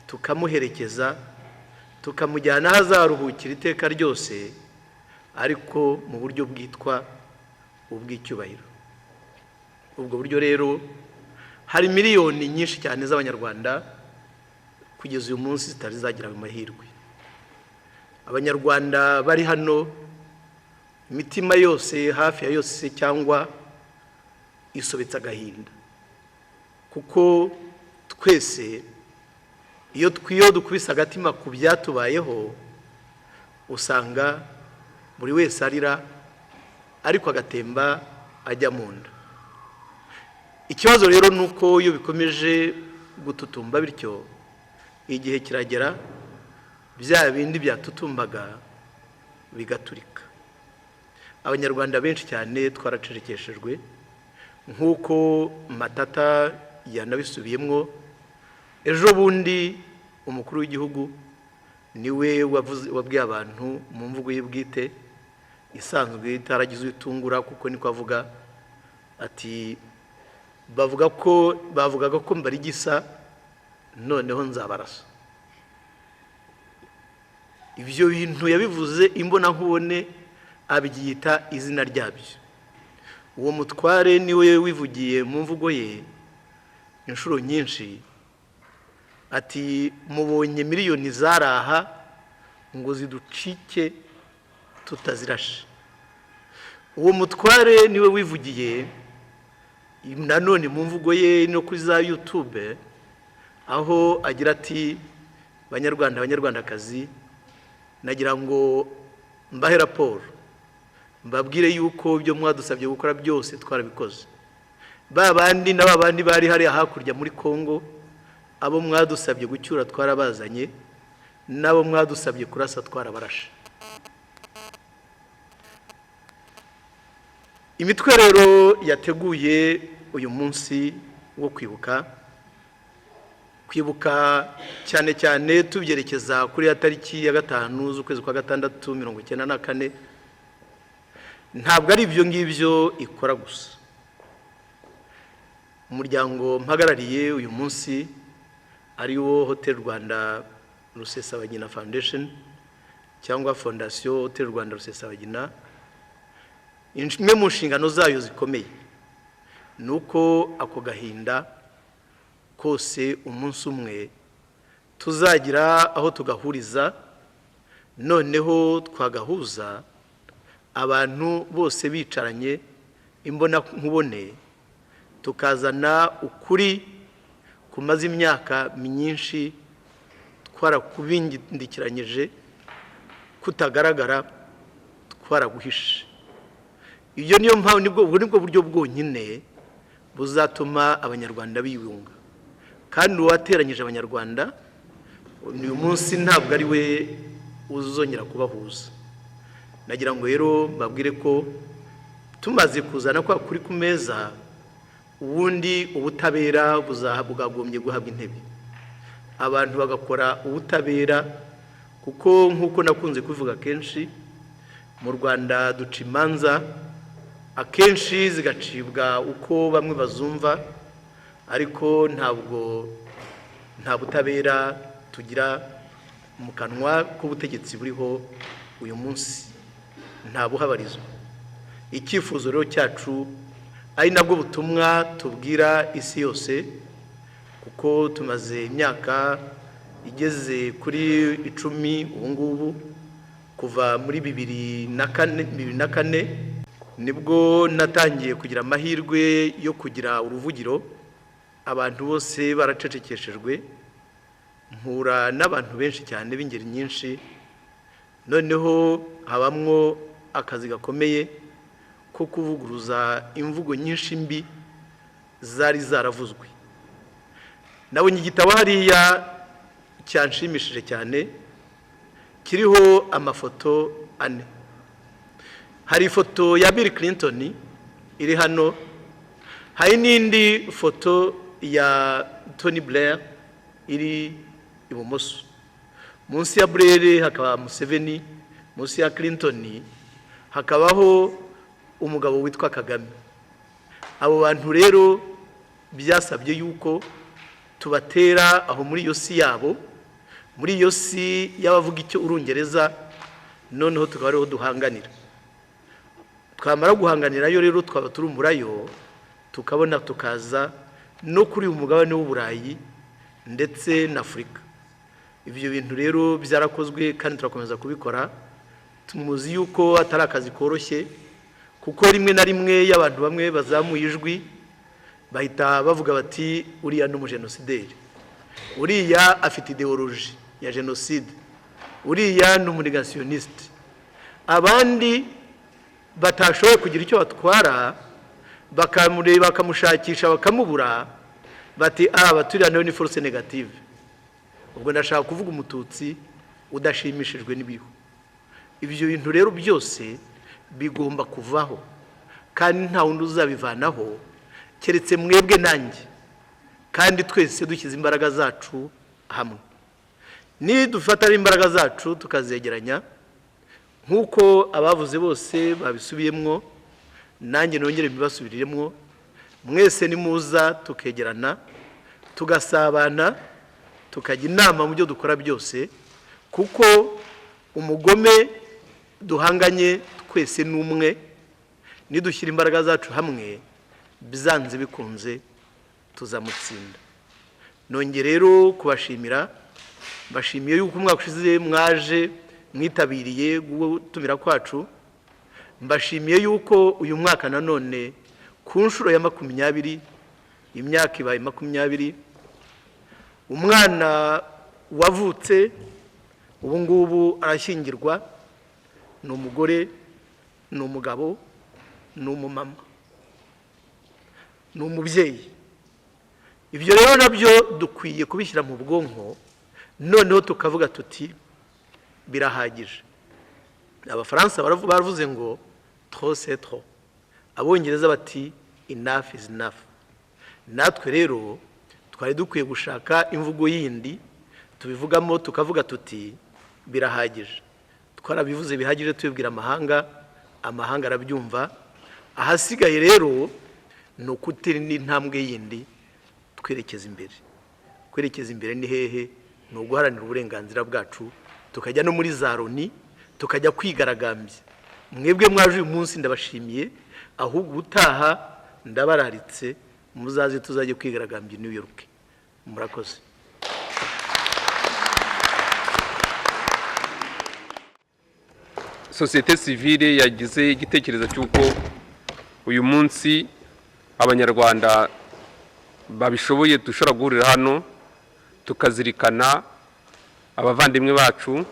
tukamuherekeza, tukamujyana aho azaruhukira iteka ryose, ariko mu buryo bwitwa ubw'icyubahiro. Ubwo buryo rero hari miliyoni nyinshi cyane z'Abanyarwanda kugeza uyu munsi zitari zagira ayo mahirwe. Abanyarwanda bari hano, imitima yose, hafi ya yose cyangwa isobetse agahinda, kuko twese iyo dukubise agatima ku byatubayeho, usanga buri wese arira, ariko agatemba ajya mu nda. Ikibazo rero ni uko iyo bikomeje gututumba bityo, igihe kiragera bya bindi byatutumbaga bigaturika. Abanyarwanda benshi cyane twaracecekeshejwe, nk'uko Matata yanabisubiyemo ejo bundi. Umukuru w'igihugu niwe wabwiye abantu mu mvugo ye bwite isanzwe itaragize itungura, kuko niko avuga, ati: "Bavuga ko bavugaga ko mbarigisa, noneho nzabarasa." Ibyo bintu yabivuze imbonankubone, abyita izina ryabyo. Uwo mutware niwe wivugiye mu mvugo ye inshuro nyinshi ati: "Mubonye miliyoni zaraha ngo ziducike tutazirashe." Uwo mutware niwe wivugiye nanone mu mvugo ye no kuri za YouTube, aho agira ati: "Banyarwanda, Banyarwandakazi, nagira ngo mbahe raporo, mbabwire yuko ibyo mwadusabye gukora byose twarabikoze." Ba bandi na ba bandi bari hariya hakurya muri Kongo, abo mwadusabye gucyura twarabazanye, n'abo mwadusabye kurasa twarabarashe. Imitwe rero yateguye uyu munsi wo kwibuka, kwibuka cyane cyane tubyerekeza kuri ya tariki ya 5 z'ukwezi kwa 6 1994, ntabwo ari ibyo ngibyo ikora gusa. Umuryango mpagarariye uyu munsi ari wo Hotel Rwanda Rusesabagina Foundation cyangwa Fondation Hotel Rwanda Rusesabagina, imwe mu nshingano zayo zikomeye ni uko ako gahinda kose umunsi umwe tuzagira aho tugahuriza, noneho twagahuza abantu bose bicaranye imbona nkubone, tukazana ukuri kumaze imyaka myinshi twarakubindikiranyije, kutagaragara twaraguhishe. Iyo niyo mpamvu, nibwo buryo bwonyine buzatuma Abanyarwanda biyunga. Kandi uwateranyije Abanyarwanda uyu munsi ntabwo ari we uzongera kubahuza. Nagira ngo rero mbabwire ko tumaze kuzana kwa kuri ku meza, ubundi ubutabera bwagombye guhabwa intebe, abantu bagakora ubutabera, kuko nk'uko nakunze kubivuga kenshi, mu Rwanda duca imanza akenshi zigacibwa uko bamwe bazumva, ariko ntabwo nta butabera tugira mu kanwa k'ubutegetsi buriho uyu munsi, nta buhabarizwa. Icyifuzo rero cyacu ari nabwo butumwa tubwira isi yose, kuko tumaze imyaka igeze kuri 10 ubu ngubu, kuva muri 2004 nibwo natangiye kugira amahirwe yo kugira uruvugiro, abantu bose baracecekeshejwe, mpura n'abantu benshi cyane b'ingeri nyinshi, noneho habamwo akazi gakomeye ko kuvuguruza imvugo nyinshi mbi zari zaravuzwe. Nabonye igitabo hariya cyanshimishije cyane, kiriho amafoto 4. Hari ifoto ya Bill Clinton iri hano, hari n'indi foto ya Tony Blair iri ibumoso. Munsi ya Blair hakaba Museveni, munsi ya Clinton hakabaho umugabo witwa Kagame. Abo bantu rero byasabye yuko tubatera aho muri iyo si yabo, muri iyo si y'abavuga icyo urungereza, noneho tukaba ariho duhanganira. Twamara guhanganirayo rero twaba turumburayo, tukabona tukaza no kuri uyu mugabane w'Uburayi ndetse na Afurika. Ibyo bintu rero byarakozwe kandi turakomeza kubikora. Tumuzi yuko atari akazi koroshye, kuko rimwe na rimwe y'abantu bamwe bazamuye ijwi bahita bavuga bati uriya ni umujenosideri, uriya afite ideoloji ya jenoside, uriya ni umunegasiyoniste. Abandi batashoboye kugira icyo batwara bakamureba, bakamushakisha, bakamubura, bati baturiya nawe ni force negative. Ubwo ndashaka kuvuga umututsi udashimishijwe n'ibiriho. Ibyo bintu rero byose bigomba kuvaho, kandi nta wundi uzabivanaho keretse mwebwe nanjye, kandi twese dushyize imbaraga zacu hamwe. Nidufata imbaraga zacu tukazegeranya, nk'uko abavuze bose babisubiyemwo, nanjye nongere mbibasubiriremwo, mwese nimuza tukegerana, tugasabana, tukajya inama mu byo dukora byose, kuko umugome duhanganye twese ni umwe. Nidushyira imbaraga zacu hamwe, byanze bikunze tuzamutsinda. Nongeye rero kubashimira, mbashimiye yuko umwaka ushize mwaje mwitabiriye gutumira kwacu, mbashimiye yuko uyu mwaka nanone ku nshuro ya 20, imyaka ibaye 20, umwana wavutse ubu ngubu arashyingirwa, ni umugore, ni umugabo, ni umumama. Ni umubyeyi. Ibyo rero nabyo dukwiye kubishyira mu bwonko, noneho tukavuga tuti birahagije. Abafaransa baravuze ngo trop c'est trop, Abongereza bati enough is enough. Natwe rero twari dukwiye gushaka imvugo yindi tubivugamo, tukavuga tuti birahagije. Twarabivuze bihagije, tubibwira amahanga, amahanga arabyumva. Ahasigaye rero ni ukutera indi ntambwe yindi twerekeza imbere. Kwerekeza imbere ni hehe? Ni uguharanira uburenganzira bwacu, tukajya no muri za Loni, tukajya kwigaragambya. Mwebwe mwaje uyu munsi ndabashimiye, ahubwo ubutaha ndabararitse, muzaze tuzajye kwigaragambya i New York. Murakoze. Sosiyete sivile yagize igitekerezo cy'uko uyu munsi Abanyarwanda babishoboye dushobora guhurira hano tukazirikana abavandimwe bacu,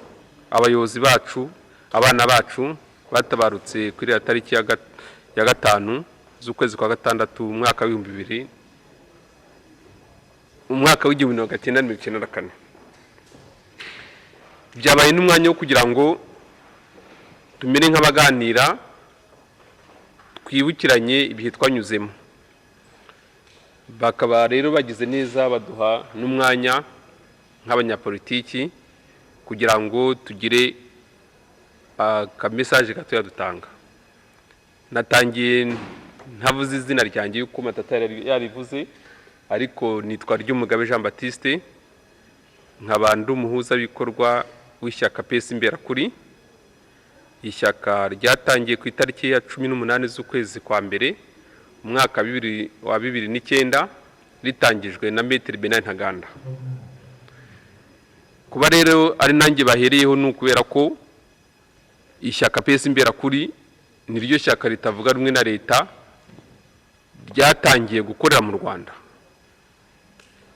abayobozi bacu, abana bacu batabarutse kuri iriya tariki ya 5 z'ukwezi kwa 6 umwaka w'ibihumbi bibiri, umwaka w'1994. Byabaye n'umwanya wo kugira ngo tumere nk'abaganira, twibukiranye ibihe twanyuzemo. Bakaba rero bagize neza baduha n'umwanya nk'abanyapolitiki kugira ngo tugire akamesaje gatoya dutanga. Natangiye ntavuze izina ryanjye yuko Matata yarivuze, ariko nitwa Ryumugabe Jean Baptiste, nkaba ndi umuhuzabikorwa w'ishyaka PS Imberakuri. Ishyaka ryatangiye ku itariki ya 18 z'ukwezi kwa mbere umwaka wa 2009, ritangijwe na Maître Bernard Ntaganda. Kuba rero ari nanjye bahereyeho ni ukubera ko ishyaka PS Imberakuri niryo shyaka ritavuga rumwe na leta ryatangiye gukorera mu Rwanda.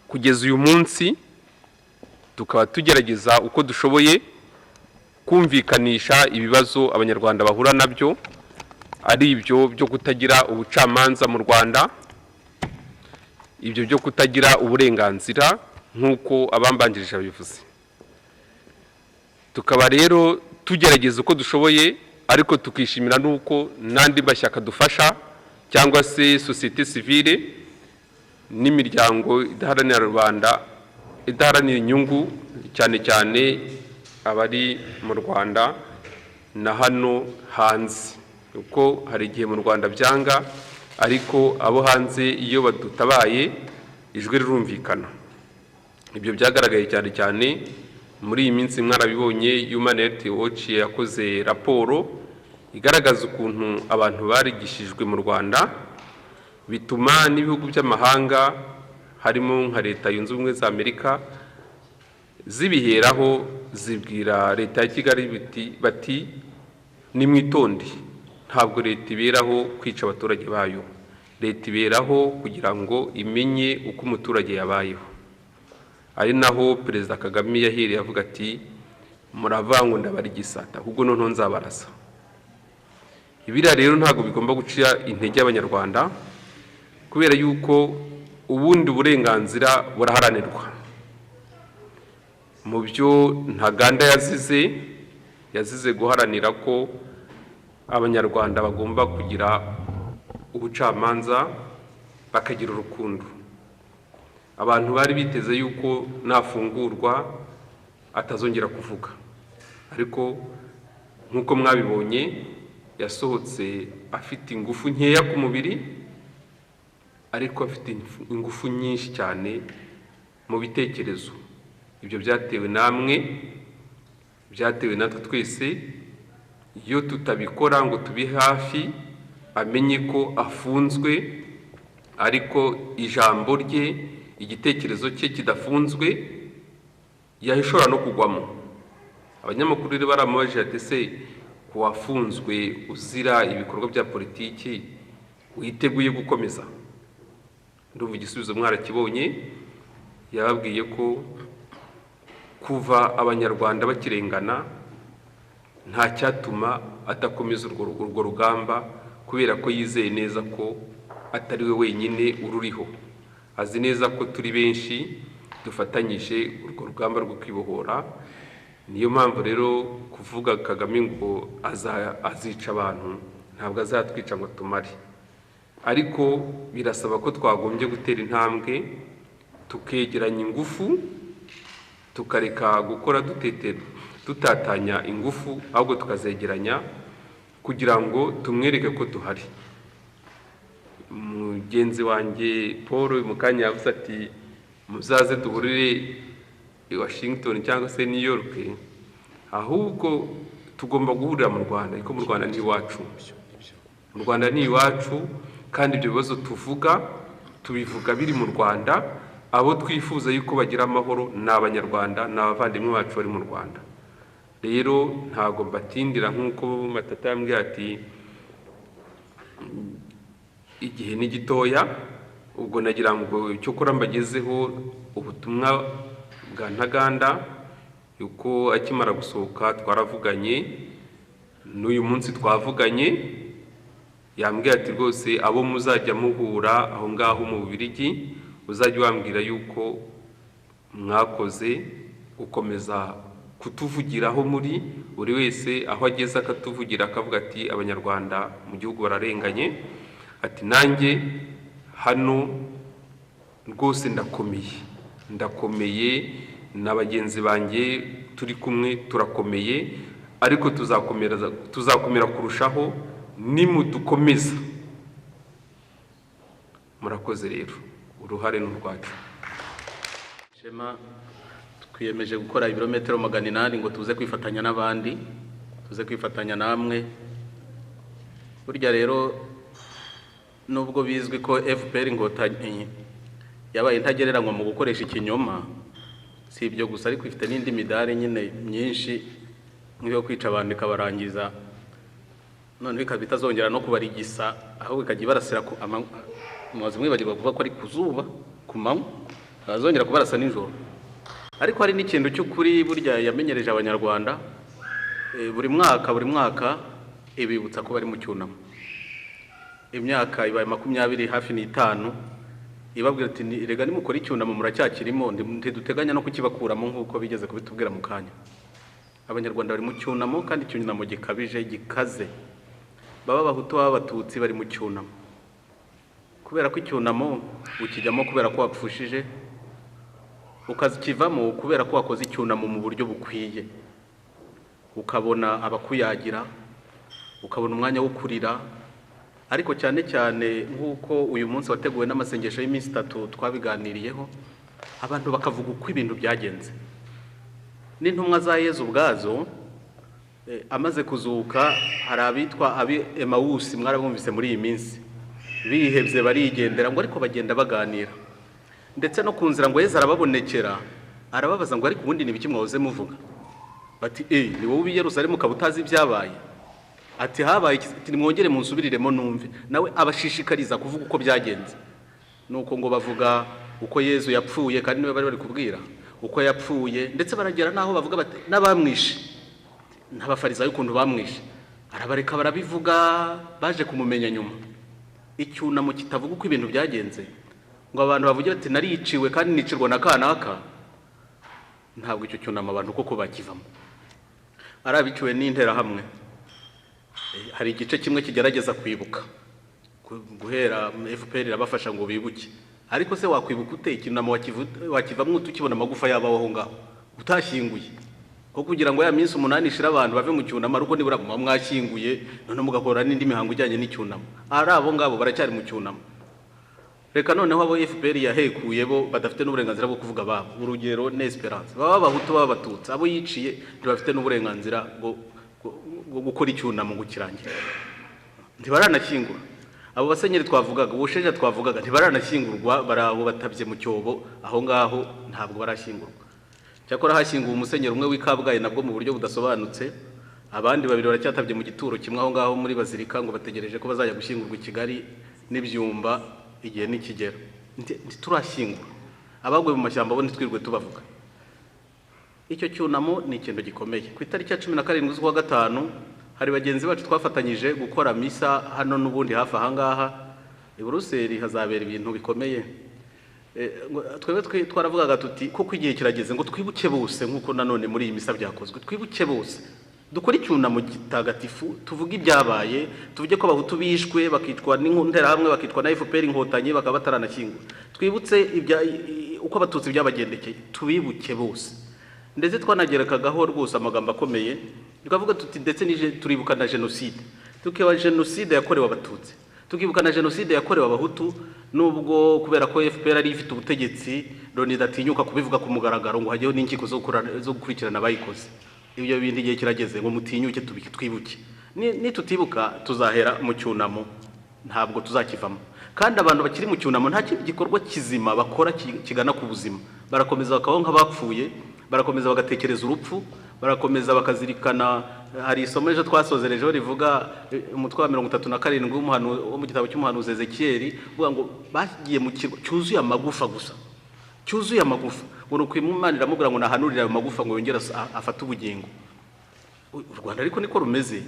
Kugeza uyu munsi tukaba tugerageza uko dushoboye kumvikanisha ibibazo Abanyarwanda bahura nabyo, ari ibyo byo kutagira ubucamanza mu Rwanda, ibyo byo kutagira uburenganzira nk'uko abambanjirije babivuze. Tukaba rero tugerageza uko dushoboye, ariko tukishimira n'uko n'andi mashyaka dufasha cyangwa se sosiyete sivile n'imiryango idaharanira rubanda, idaharanira inyungu, cyane cyane abari mu Rwanda na hano hanze, kuko hari igihe mu Rwanda byanga, ariko abo hanze iyo badutabaye ijwi rirumvikana. Ibyo byagaragaye cyane cyane muri iyi minsi, mwarabibonye, Human Rights Watch yakoze raporo igaragaza ukuntu abantu barigishijwe mu Rwanda, bituma n'ibihugu by'amahanga harimo nka Leta Yunze Ubumwe za Amerika zibiheraho zibwira leta ya Kigali bati nimwitonde, ntabwo leta iberaho kwica abaturage bayo, leta iberaho kugira ngo imenye uko umuturage yabayeho. Ari naho Perezida Kagame yahereye avuga ati muravango ndabarigisata, ahubwo noneho nzabarasa. Ibiriya rero ntabwo bigomba guca intege Abanyarwanda, kubera yuko ubundi burenganzira buraharanirwa. Mu byo Ntaganda yazize guharanira ko Abanyarwanda bagomba kugira ubucamanza, bakagira urukundo. Abantu bari biteze yuko nafungurwa atazongera kuvuga, ariko nk'uko mwabibonye yasohotse afite ingufu nkeya ku mubiri, ariko afite ingufu nyinshi cyane mu bitekerezo. Ibyo byatewe namwe, byatewe natwe twese. Iyo tutabikora ngo tube hafi amenye ko afunzwe, ariko ijambo rye, igitekerezo cye kidafunzwe, yashobora no kugwamo. Abanyamakuru rero baramubajije ati ese wafunzwe uzira ibikorwa bya politiki witeguye gukomeza? Ndumva igisubizo mwarakibonye. Yababwiye ko kuva Abanyarwanda bakirengana nta cyatuma adakomeza urwo rugamba, kubera ko yizeye neza ko atari we wenyine ururiho, azi neza ko turi benshi dufatanyije urwo rugamba rwo kwibohora. Niyo mpamvu rero kuvuga Kagame ngo azica abantu, ntabwo azatwica ngo tumare, ariko birasaba ko twagombye gutera intambwe, tukegeranya ingufu, tukareka gukora dutatanya ingufu, ahubwo tukazegeranya kugira ngo tumwereke ko duhari. Mugenzi wanjye Paul mu kanya yavuze ati: "Muzaze duhurire i Washington cyangwa se New York." Ahubwo tugomba guhurira mu Rwanda, ariko mu Rwanda ni iwacu, mu Rwanda ni iwacu. Kandi ibyo bibazo tuvuga, tubivuga biri mu Rwanda. Abo twifuza yuko bagira amahoro ni Abanyarwanda, ni abavandimwe bacu bari mu Rwanda. Rero ntabwo mbatindira, nk'uko Matata yambwiye ati igihe ni gitoya. Ubwo nagira ngo cyokora mbagezeho ubutumwa bwa Ntaganda, yuko akimara gusohoka twaravuganye, n'uyu munsi twavuganye. Yambwiye ati: "Rwose abo muzajya muhura aho ngaho mu Bubiligi, uzajya wambwira yuko mwakoze gukomeza kutuvugiraho muri buri wese aho ageze, akatuvugira, akavuga ati 'Abanyarwanda mu gihugu bararenganye.' Ati: 'Nanjye hano rwose ndakomeye, ndakomeye, na bagenzi banjye turi kumwe turakomeye, ariko tuzakomera, tuzakomera kurushaho nimudukomeza.' Murakoze rero, uruhare ni urwacu." Shema twiyemeje gukora ibirometero 800 ngo tuze kwifatanya n'abandi, tuze kwifatanya namwe. Burya rero, nubwo bizwi ko FPR Inkotanyi yabaye intagereranywa mu gukoresha ikinyoma, si ibyo gusa, ariko ifite n'indi midari nyine myinshi, nk'iyo kwica abantu ikabarangiza, noneho ikaba itazongera no kubarigisa, ahubwo ikajya ibarasira ku mumaze mwibagirwa kuvuga ko ari ku zuba ku manywa, ntazongera kubarasa nijoro. Ariko hari n'ikintu cy'ukuri burya yamenyereje Abanyarwanda, buri mwaka, buri mwaka ibibutsa ko bari mu cyunamo. Imyaka ibaye 25 hafi n'itanu ibabwira ati: "Rega nimukora icyunamo, muracyakirimo, ntiduteganya no kukibakuramo." Nk'uko bigeze kubitubwira mu kanya, Abanyarwanda bari mu cyunamo, kandi icyunamo gikabije, gikaze. Baba Abahutu, baba Abatutsi, bari mu cyunamo, kubera ko icyunamo ukijyamo kubera ko wapfushije, ukakivamo kubera ko wakoze icyunamo mu buryo bukwiye, ukabona abakuyagira, ukabona umwanya wo kurira. Ariko cyane cyane nk'uko uyu munsi wateguwe n'amasengesho y'iminsi 3 twabiganiriyeho, abantu bakavuga uko ibintu byagenze. N'intumwa za Yezu ubwazo, amaze kuzuka, hari abitwa abi Emawusi, mwarabumvise muri iyi minsi, bihebye barigendera ngo, ariko bagenda baganira, ndetse no ku nzira ngo Yezu arababonekera, arababaza ngo: "Ariko ubundi ni ibiki mwahoze muvuga?" Bati: "Eh, ni wowe uba i Yerusalemu ukaba utazi ibyabaye?" Ati: "Habaye iki?" Ati: "Nimwongere munsubiriremo numve." Nawe abashishikariza kuvuga uko byagenze. Nuko ngo bavuga uko Yezu yapfuye, kandi niwe bari bari kubwira uko yapfuye, ndetse baragera n'aho bavuga bati n'abamwishe, n'Abafarisayo ukuntu bamwishe. Arabareka barabivuga, baje kumumenya nyuma. Icyunamo kitavuga uko ibintu byagenze, ngo abantu bavuge bati: "Nariciwe kandi nicirwa na kanaka," ntabwo icyo cyunamo abantu koko bakivamo. Ari abiciwe n'Interahamwe, hari igice kimwe kigerageza kwibuka, guhera FPR irabafasha ngo bibuke. Ariko se wakwibuka ute icyunamo wakivamo ute ukibona amagufa yabaho aho ngaho utashyinguye? Ko kugira ngo ya minsi 8 ishire abantu bave mu cyunamo, ariko nibura muba mwashyinguye, noneho mugakora n'indi mihango ijyanye n'icyunamo. Ari abo ngabo baracyari mu cyunamo. Reka noneho abo FPR yahekuye, bo badafite n'uburenganzira bwo kuvuga ababo. Urugero ni Esperance. Baba Abahutu, baba Abatutsi, abo yiciye ntibafite n'uburenganzira bwo gukora icyunamo ngo kirangire, ntibaranashyingura. Abo basenyeri twavugaga, ubusheja twavugaga, ntibaranashyingurwa, bari aho batabye mu cyobo aho ngaho, ntabwo barashyingurwa. Cyakora hashyinguwe umusenyeri umwe w'i Kabgayi, nabwo mu buryo budasobanutse. Abandi babiri baracyatabye mu gituro kimwe aho ngaho muri bazilika, ngo bategereje ko bazajya gushyingurwa i Kigali n'ibyumba igihe nikigera. Ntiturashyingura. Abaguye mu mashyamba bo ntitwirirwe tubavuga. Icyo cyunamo ni ikintu gikomeye. Ku itariki ya 17 z'ukwa gatanu, hari bagenzi bacu twafatanyije gukora misa hano n'ubundi hafi aha ngaha. I Buruseli hazabera ibintu bikomeye. Twebwe twaravugaga tuti koko igihe kirageze ngo twibuke bose, nk'uko nanone muri iyi misa byakozwe. Twibuke bose, dukore icyunamo gitagatifu, tuvuge ibyabaye, tuvuge ko Abahutu bishwe, bakicwa n'Interahamwe, bakicwa na FPR Inkotanyi, bakaba bataranashyingura. Twibutse uko Abatutsi byabagendekeye, tubibuke bose. Ndetse twanagerekagaho rwose amagambo akomeye, tukavuga tuti ndetse turibuka na jenoside, tukiba jenoside yakorewe Abatutsi, tukibuka na jenoside yakorewe Abahutu, nubwo kubera ko FPR ari ifite ubutegetsi, Loni idatinyuka kubivuga ku mugaragaro ngo hajyeho n'inkiko zo gukurikirana abayikoze. Ibyo bintu igihe kirageze ngo mutinyuke, twibuke. Nitutibuka tuzahera mu cyunamo, ntabwo tuzakivamo. Kandi abantu bakiri mu cyunamo nta kindi gikorwa kizima bakora kigana ku buzima. Barakomeza bakabaho nk'abapfuye, barakomeza bagatekereza urupfu, barakomeza bakazirikana. Hari isomo ejo twasozerejeho rivuga umutwe wa 37 wo mu gitabo cy'umuhanuzi Ezekiyeli, uvuga ngo bagiye mu kirwa cyuzuye amagufa gusa, cyuzuye amagufa, ngo ni uko Imana iramubwira ngo nahanurire ayo magufa ngo yongere afate ubugingo. U Rwanda ariko niko rumeze,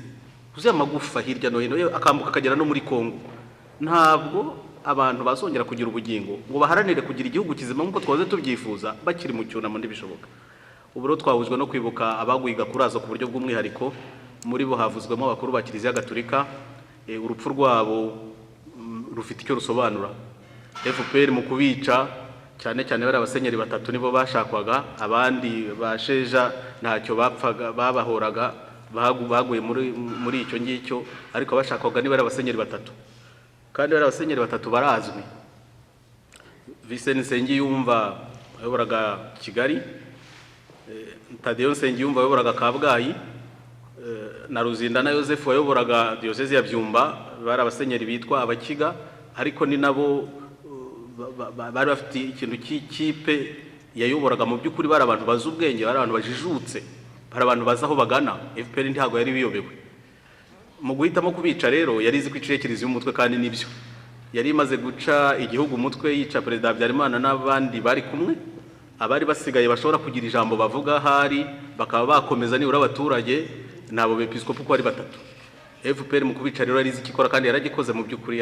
wuzuye amagufa hirya no hino, yewe akambuka akagera no muri Kongo. Ntabwo abantu bazongera kugira ubugingo ngo baharanire kugira igihugu kizima nk'uko twahoze tubyifuza bakiri mu cyunamo, ntibishoboka. Ubu rero twahujwe no kwibuka abaguye Gakurazo ku buryo bw'umwihariko. Muri bo havuzwemo abakuru ba Kiliziya Gatolika. Urupfu rwabo rufite icyo rusobanura. FPR mu kubica, cyane cyane bari abasenyeri batatu nibo bashakwaga, abandi basheja ntacyo bapfaga, babahoraga, baguye muri icyo ngicyo, ariko bashakwaga niba ari abasenyeri batatu. Kandi bari abasenyeri batatu barazwi: Vincent Nsengiyumva wayoboraga Kigali, Tadeyo Nsengiyumva wayoboraga Kabgayi, na Ruzindana Yosefu wayoboraga Diyosezi ya Byumba. Bari abasenyeri bitwa Abakiga, ariko ni nabo bari bafite ikintu cy'ikipe yayoboraga. Mu by'ukuri bari abantu bazi ubwenge, bari abantu bajijutse, bari abantu bazi aho bagana. FPR ntabwo yari biyobewe. Mu guhitamo kubica rero, yari izi ko iciye Kiliziya umutwe, kandi nibyo, yari imaze guca igihugu umutwe, yica Perezida Habyarimana n'abandi bari kumwe. Abari basigaye bashobora kugira ijambo bavuga ahari, bakaba bakomeza nibura abaturage, nabo bepiskopi uko ari batatu. FPR mu kubica rero yari izi icyo ikora, kandi yaragikoze. Mu by'ukuri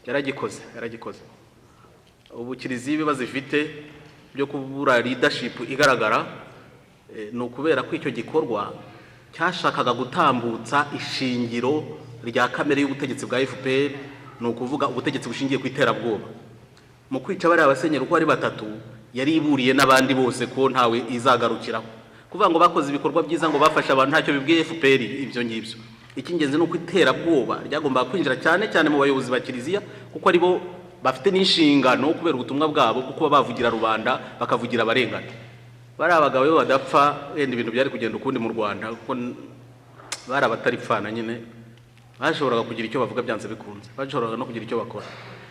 yaragikoze, yaragikoze. Ubu Kiliziya ibibazo ifite byo kubura leadership igaragara, ni ukubera ko icyo gikorwa cyashakaga gutambutsa ishingiro rya kamere y'ubutegetsi bwa FPR, ni ukuvuga ubutegetsi bushingiye ku iterabwoba. Mu kwica bariya basenyeri uko ari batatu, yari iburiye n'abandi bose ko ntawe izagarukiraho. Kuvuga ngo bakoze ibikorwa byiza, ngo bafashe abantu, ntacyo bibwiye FPR ibyo ngibyo. Icy'ingenzi ni uko iterabwoba ryagombaga kwinjira cyane cyane mu bayobozi ba Kiliziya, kuko ari bo bafite n'inshingano kubera ubutumwa bwabo bwo kuba bavugira rubanda, bakavugira abarengana. Bariya abagabo iyo badapfa, wenda ibintu byari kugenda ukundi mu Rwanda, kuko bari abataripfana nyine, bashoboraga kugira icyo bavuga byanze bikunze, bashoboraga no kugira icyo bakora.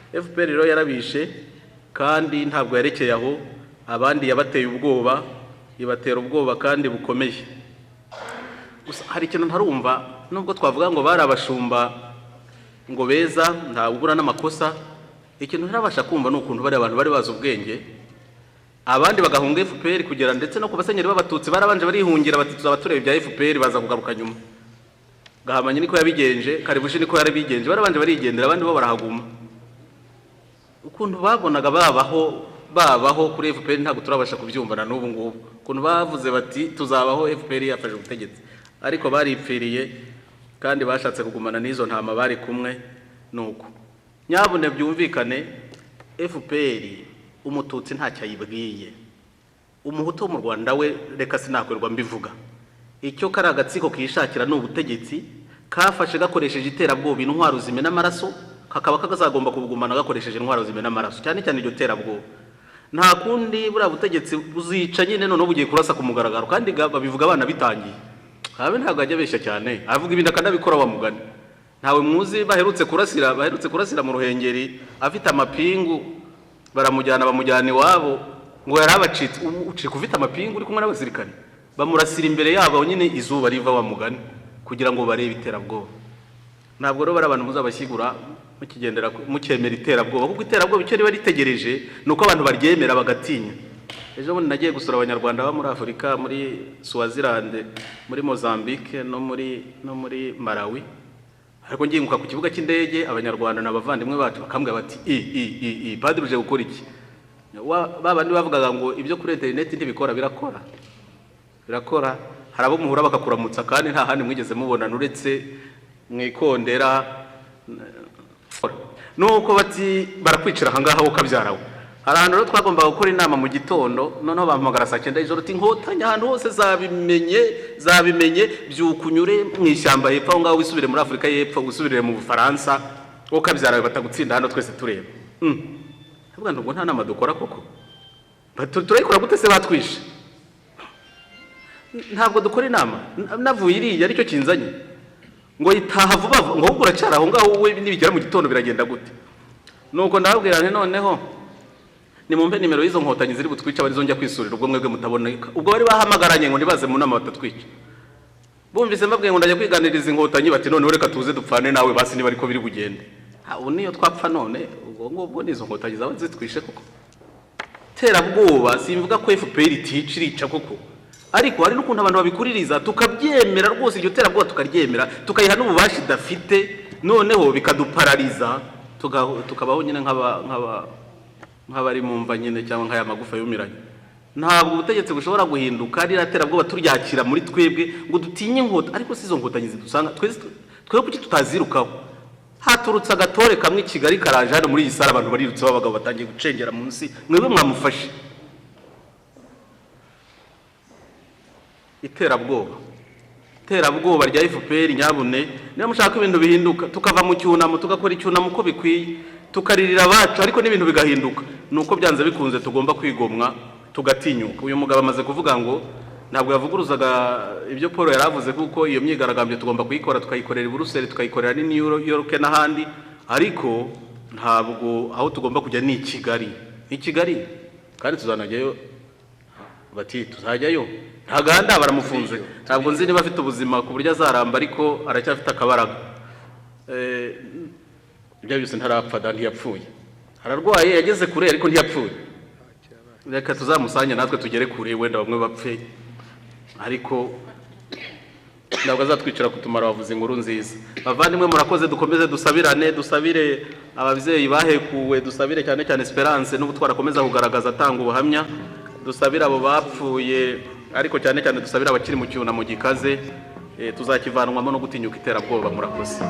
FPR rero yarabishe, kandi ntabwo yarekeye aho. Abandi yabateye ubwoba, ibatera ubwoba kandi bukomeye. Gusa hari ikintu ntarumva: nubwo twavuga ngo bari abashumba ngo beza, ntabwo n'amakosa, ikintu ntarabasha kumva ni ukuntu bari abantu bari bazi ubwenge, abandi bagahunga FPR, kugera ndetse no ku basenyeri b'Abatutsi barabanje barihungira, bati tuzaba tureba ibya FPR, baza kugaruka nyuma. Gahamanyi niko yabigenje, Karibushi niko yarabigenje, barabanje barigendera, abandi bo barahaguma. Ukuntu babonaga babaho kuri FPR ntabwo turabasha kubyumva na n'ubu ngubu, ukuntu bavuze bati tuzabaho FPR yafashe ubutegetsi. Ariko baripfiriye, kandi bashatse kugumana n'izo ntama bari kumwe. Nuko nyabune byumvikane, FPR Umututsi ntacyo ayibwiye, Umuhutu wo mu Rwanda we reka sinakwirwa mbivuga. Icyo kari agatsiko kishakira ni ubutegetsi kafashe gakoresheje iterabwoba, intwaro zimena amaraso, kakaba kazagomba kubugumana gakoresheje intwaro zimena amaraso, cyane cyane iryo terabwoba. Nta kundi, buriya butegetsi buzica nyine. Noneho bugiye kurasa ku mugaragaro, kandi babivuga abana bitangiye habe. Ntabwo ajya abeshya cyane, avuga ibintu akanabikora wa mugani. Ntawe muzi baherutse kurasira mu Ruhengeri afite amapingu, baramujyana, bamujyana iwabo ngo yari abacitse. Ucika ufite amapingu uri kumwe n'abasirikare, bamurasira imbere yabo nyine izuba riva wa mugani, kugira ngo barebe iterabwoba. Ntabwo rero bari abantu muzabashyigura mukigendera mukemera iterabwoba, kuko iterabwoba icyo riba ritegereje ni uko abantu baryemera bagatinya. Ejo bundi nagiye gusura Abanyarwanda baba muri Afurika, muri Swaziland, muri Mozambique no muri Malawi. Ariko nginguka ku kibuga cy'indege, Abanyarwanda ni abavandimwe bacu, bakambwira bati: "I i i i, padiri, uje gukora iki?" Ba bandi bavugaga ngo ibyo kuri interineti ntibikora, birakora, birakora. Hari abo muhura bakakuramutsa kandi nta handi mwigeze mubonana uretse mu ikondera. Nuko bati: "Barakwicira aha ngaha, wowe ukabyara we." Hari ahantu rero twagombaga gukora inama mu gitondo, noneho bampamagara saa 9 y'ijoro, uti: "Inkotanyi ahantu hose zabimenye, zabimenye, byuka unyure mu ishyamba hepfo aho ngaho, wisubire muri Afurika y'Epfo, wisubirire mu Bufaransa, wowe ukabyara we, batagutsinda hano twese tureba." Ndavuga nti: "Ubwo nta nama dukora koko?" Turayikora gute se batwishe? Ntabwo dukora inama. Navuye iriya aricyo kinzanye, ngo itaha vuba vuba, ngo ahubwo uracyari aho ngaho wowe, nibigera mu gitondo biragenda gute? Nuko ndababwira nti: "Noneho nimumpe nimero y'izo nkotanyi ziri butwice, abarizo njya kwisurira, ubwo mwebwe mutaboneka." Ubwo bari bahamagaranye ngo ntibaze mu nama batatwica. Bumvise mbabwiye ngo ndajya kwiganiriza inkotanyi, bati: "Noneho reka tuze dupfane nawe basi, niba ariko biri bugende." Ubu niyo twapfa none, ubwo ngubwo n'izo nkotanyi zaba zitwishe koko. Terabwoba, simvuga ko FPR itica, irica koko, ariko hari n'ukuntu abantu babikuririza tukabyemera rwose, iryo terabwoba tukaryemera, tukayiha n'ububasha idafite, noneho bikaduparariza, tukabaho nyine nk'abari mu mva nyine, cyangwa nk'aya magufa yumiranye. Ntabwo ubutegetsi bushobora guhinduka ririya terabwoba turyakira muri twebwe, ngo dutinye inkota. Ariko si izo nkotanyi zidusanga twese, twebwe kuki tutazirukaho? Haturutse agatore kamwe i Kigali karaje hano muri iyi sare, abantu barirutse, b'abagabo batangiye gucengera munsi, mwebwe mwamufashe. Iterabwoba, iterabwoba rya FPR, nyabune niba mushaka ibintu bihinduka, tukava mu cyunamo, tugakora icyunamo uko bikwiye, tukaririra abacu, ariko n'ibintu bigahinduka, ni uko byanze bikunze tugomba kwigomwa, tugatinyuka. Uyu mugabo amaze kuvuga ngo ntabwo yavuguruzaga ibyo Paul yari avuze, kuko iyo myigaragambyo tugomba kuyikora, tukayikorera i Buruseli, tukayikorera n'i New York n'ahandi, ariko ntabwo aho tugomba kujya ni i Kigali, ni i Kigali kandi tuzanajyayo. Bati: "Tuzajyayo." Ntaganda baramufunze, ntabwo nzi niba afite ubuzima ku buryo azaramba, ariko aracyafite akabaraga. Ibyo byose ntarapfa da, ntiyapfuye, ararwaye, yageze kure ariko ntiyapfuye. Reka tuzamusanye natwe tugere kure, wenda bamwe bapfe, ariko ntabwo azatwicara kutumara. Wavuze inkuru nziza. Bavandimwe, murakoze. Dukomeze dusabirane, dusabire ababyeyi bahekuwe, dusabire cyane cyane Esperance n'ubutwari akomeza kugaragaza atanga ubuhamya, dusabire abo bapfuye, ariko cyane cyane dusabire abakiri mu cyunamo gikaze. Tuzakivanwamo no gutinyuka iterabwoba. Murakoze.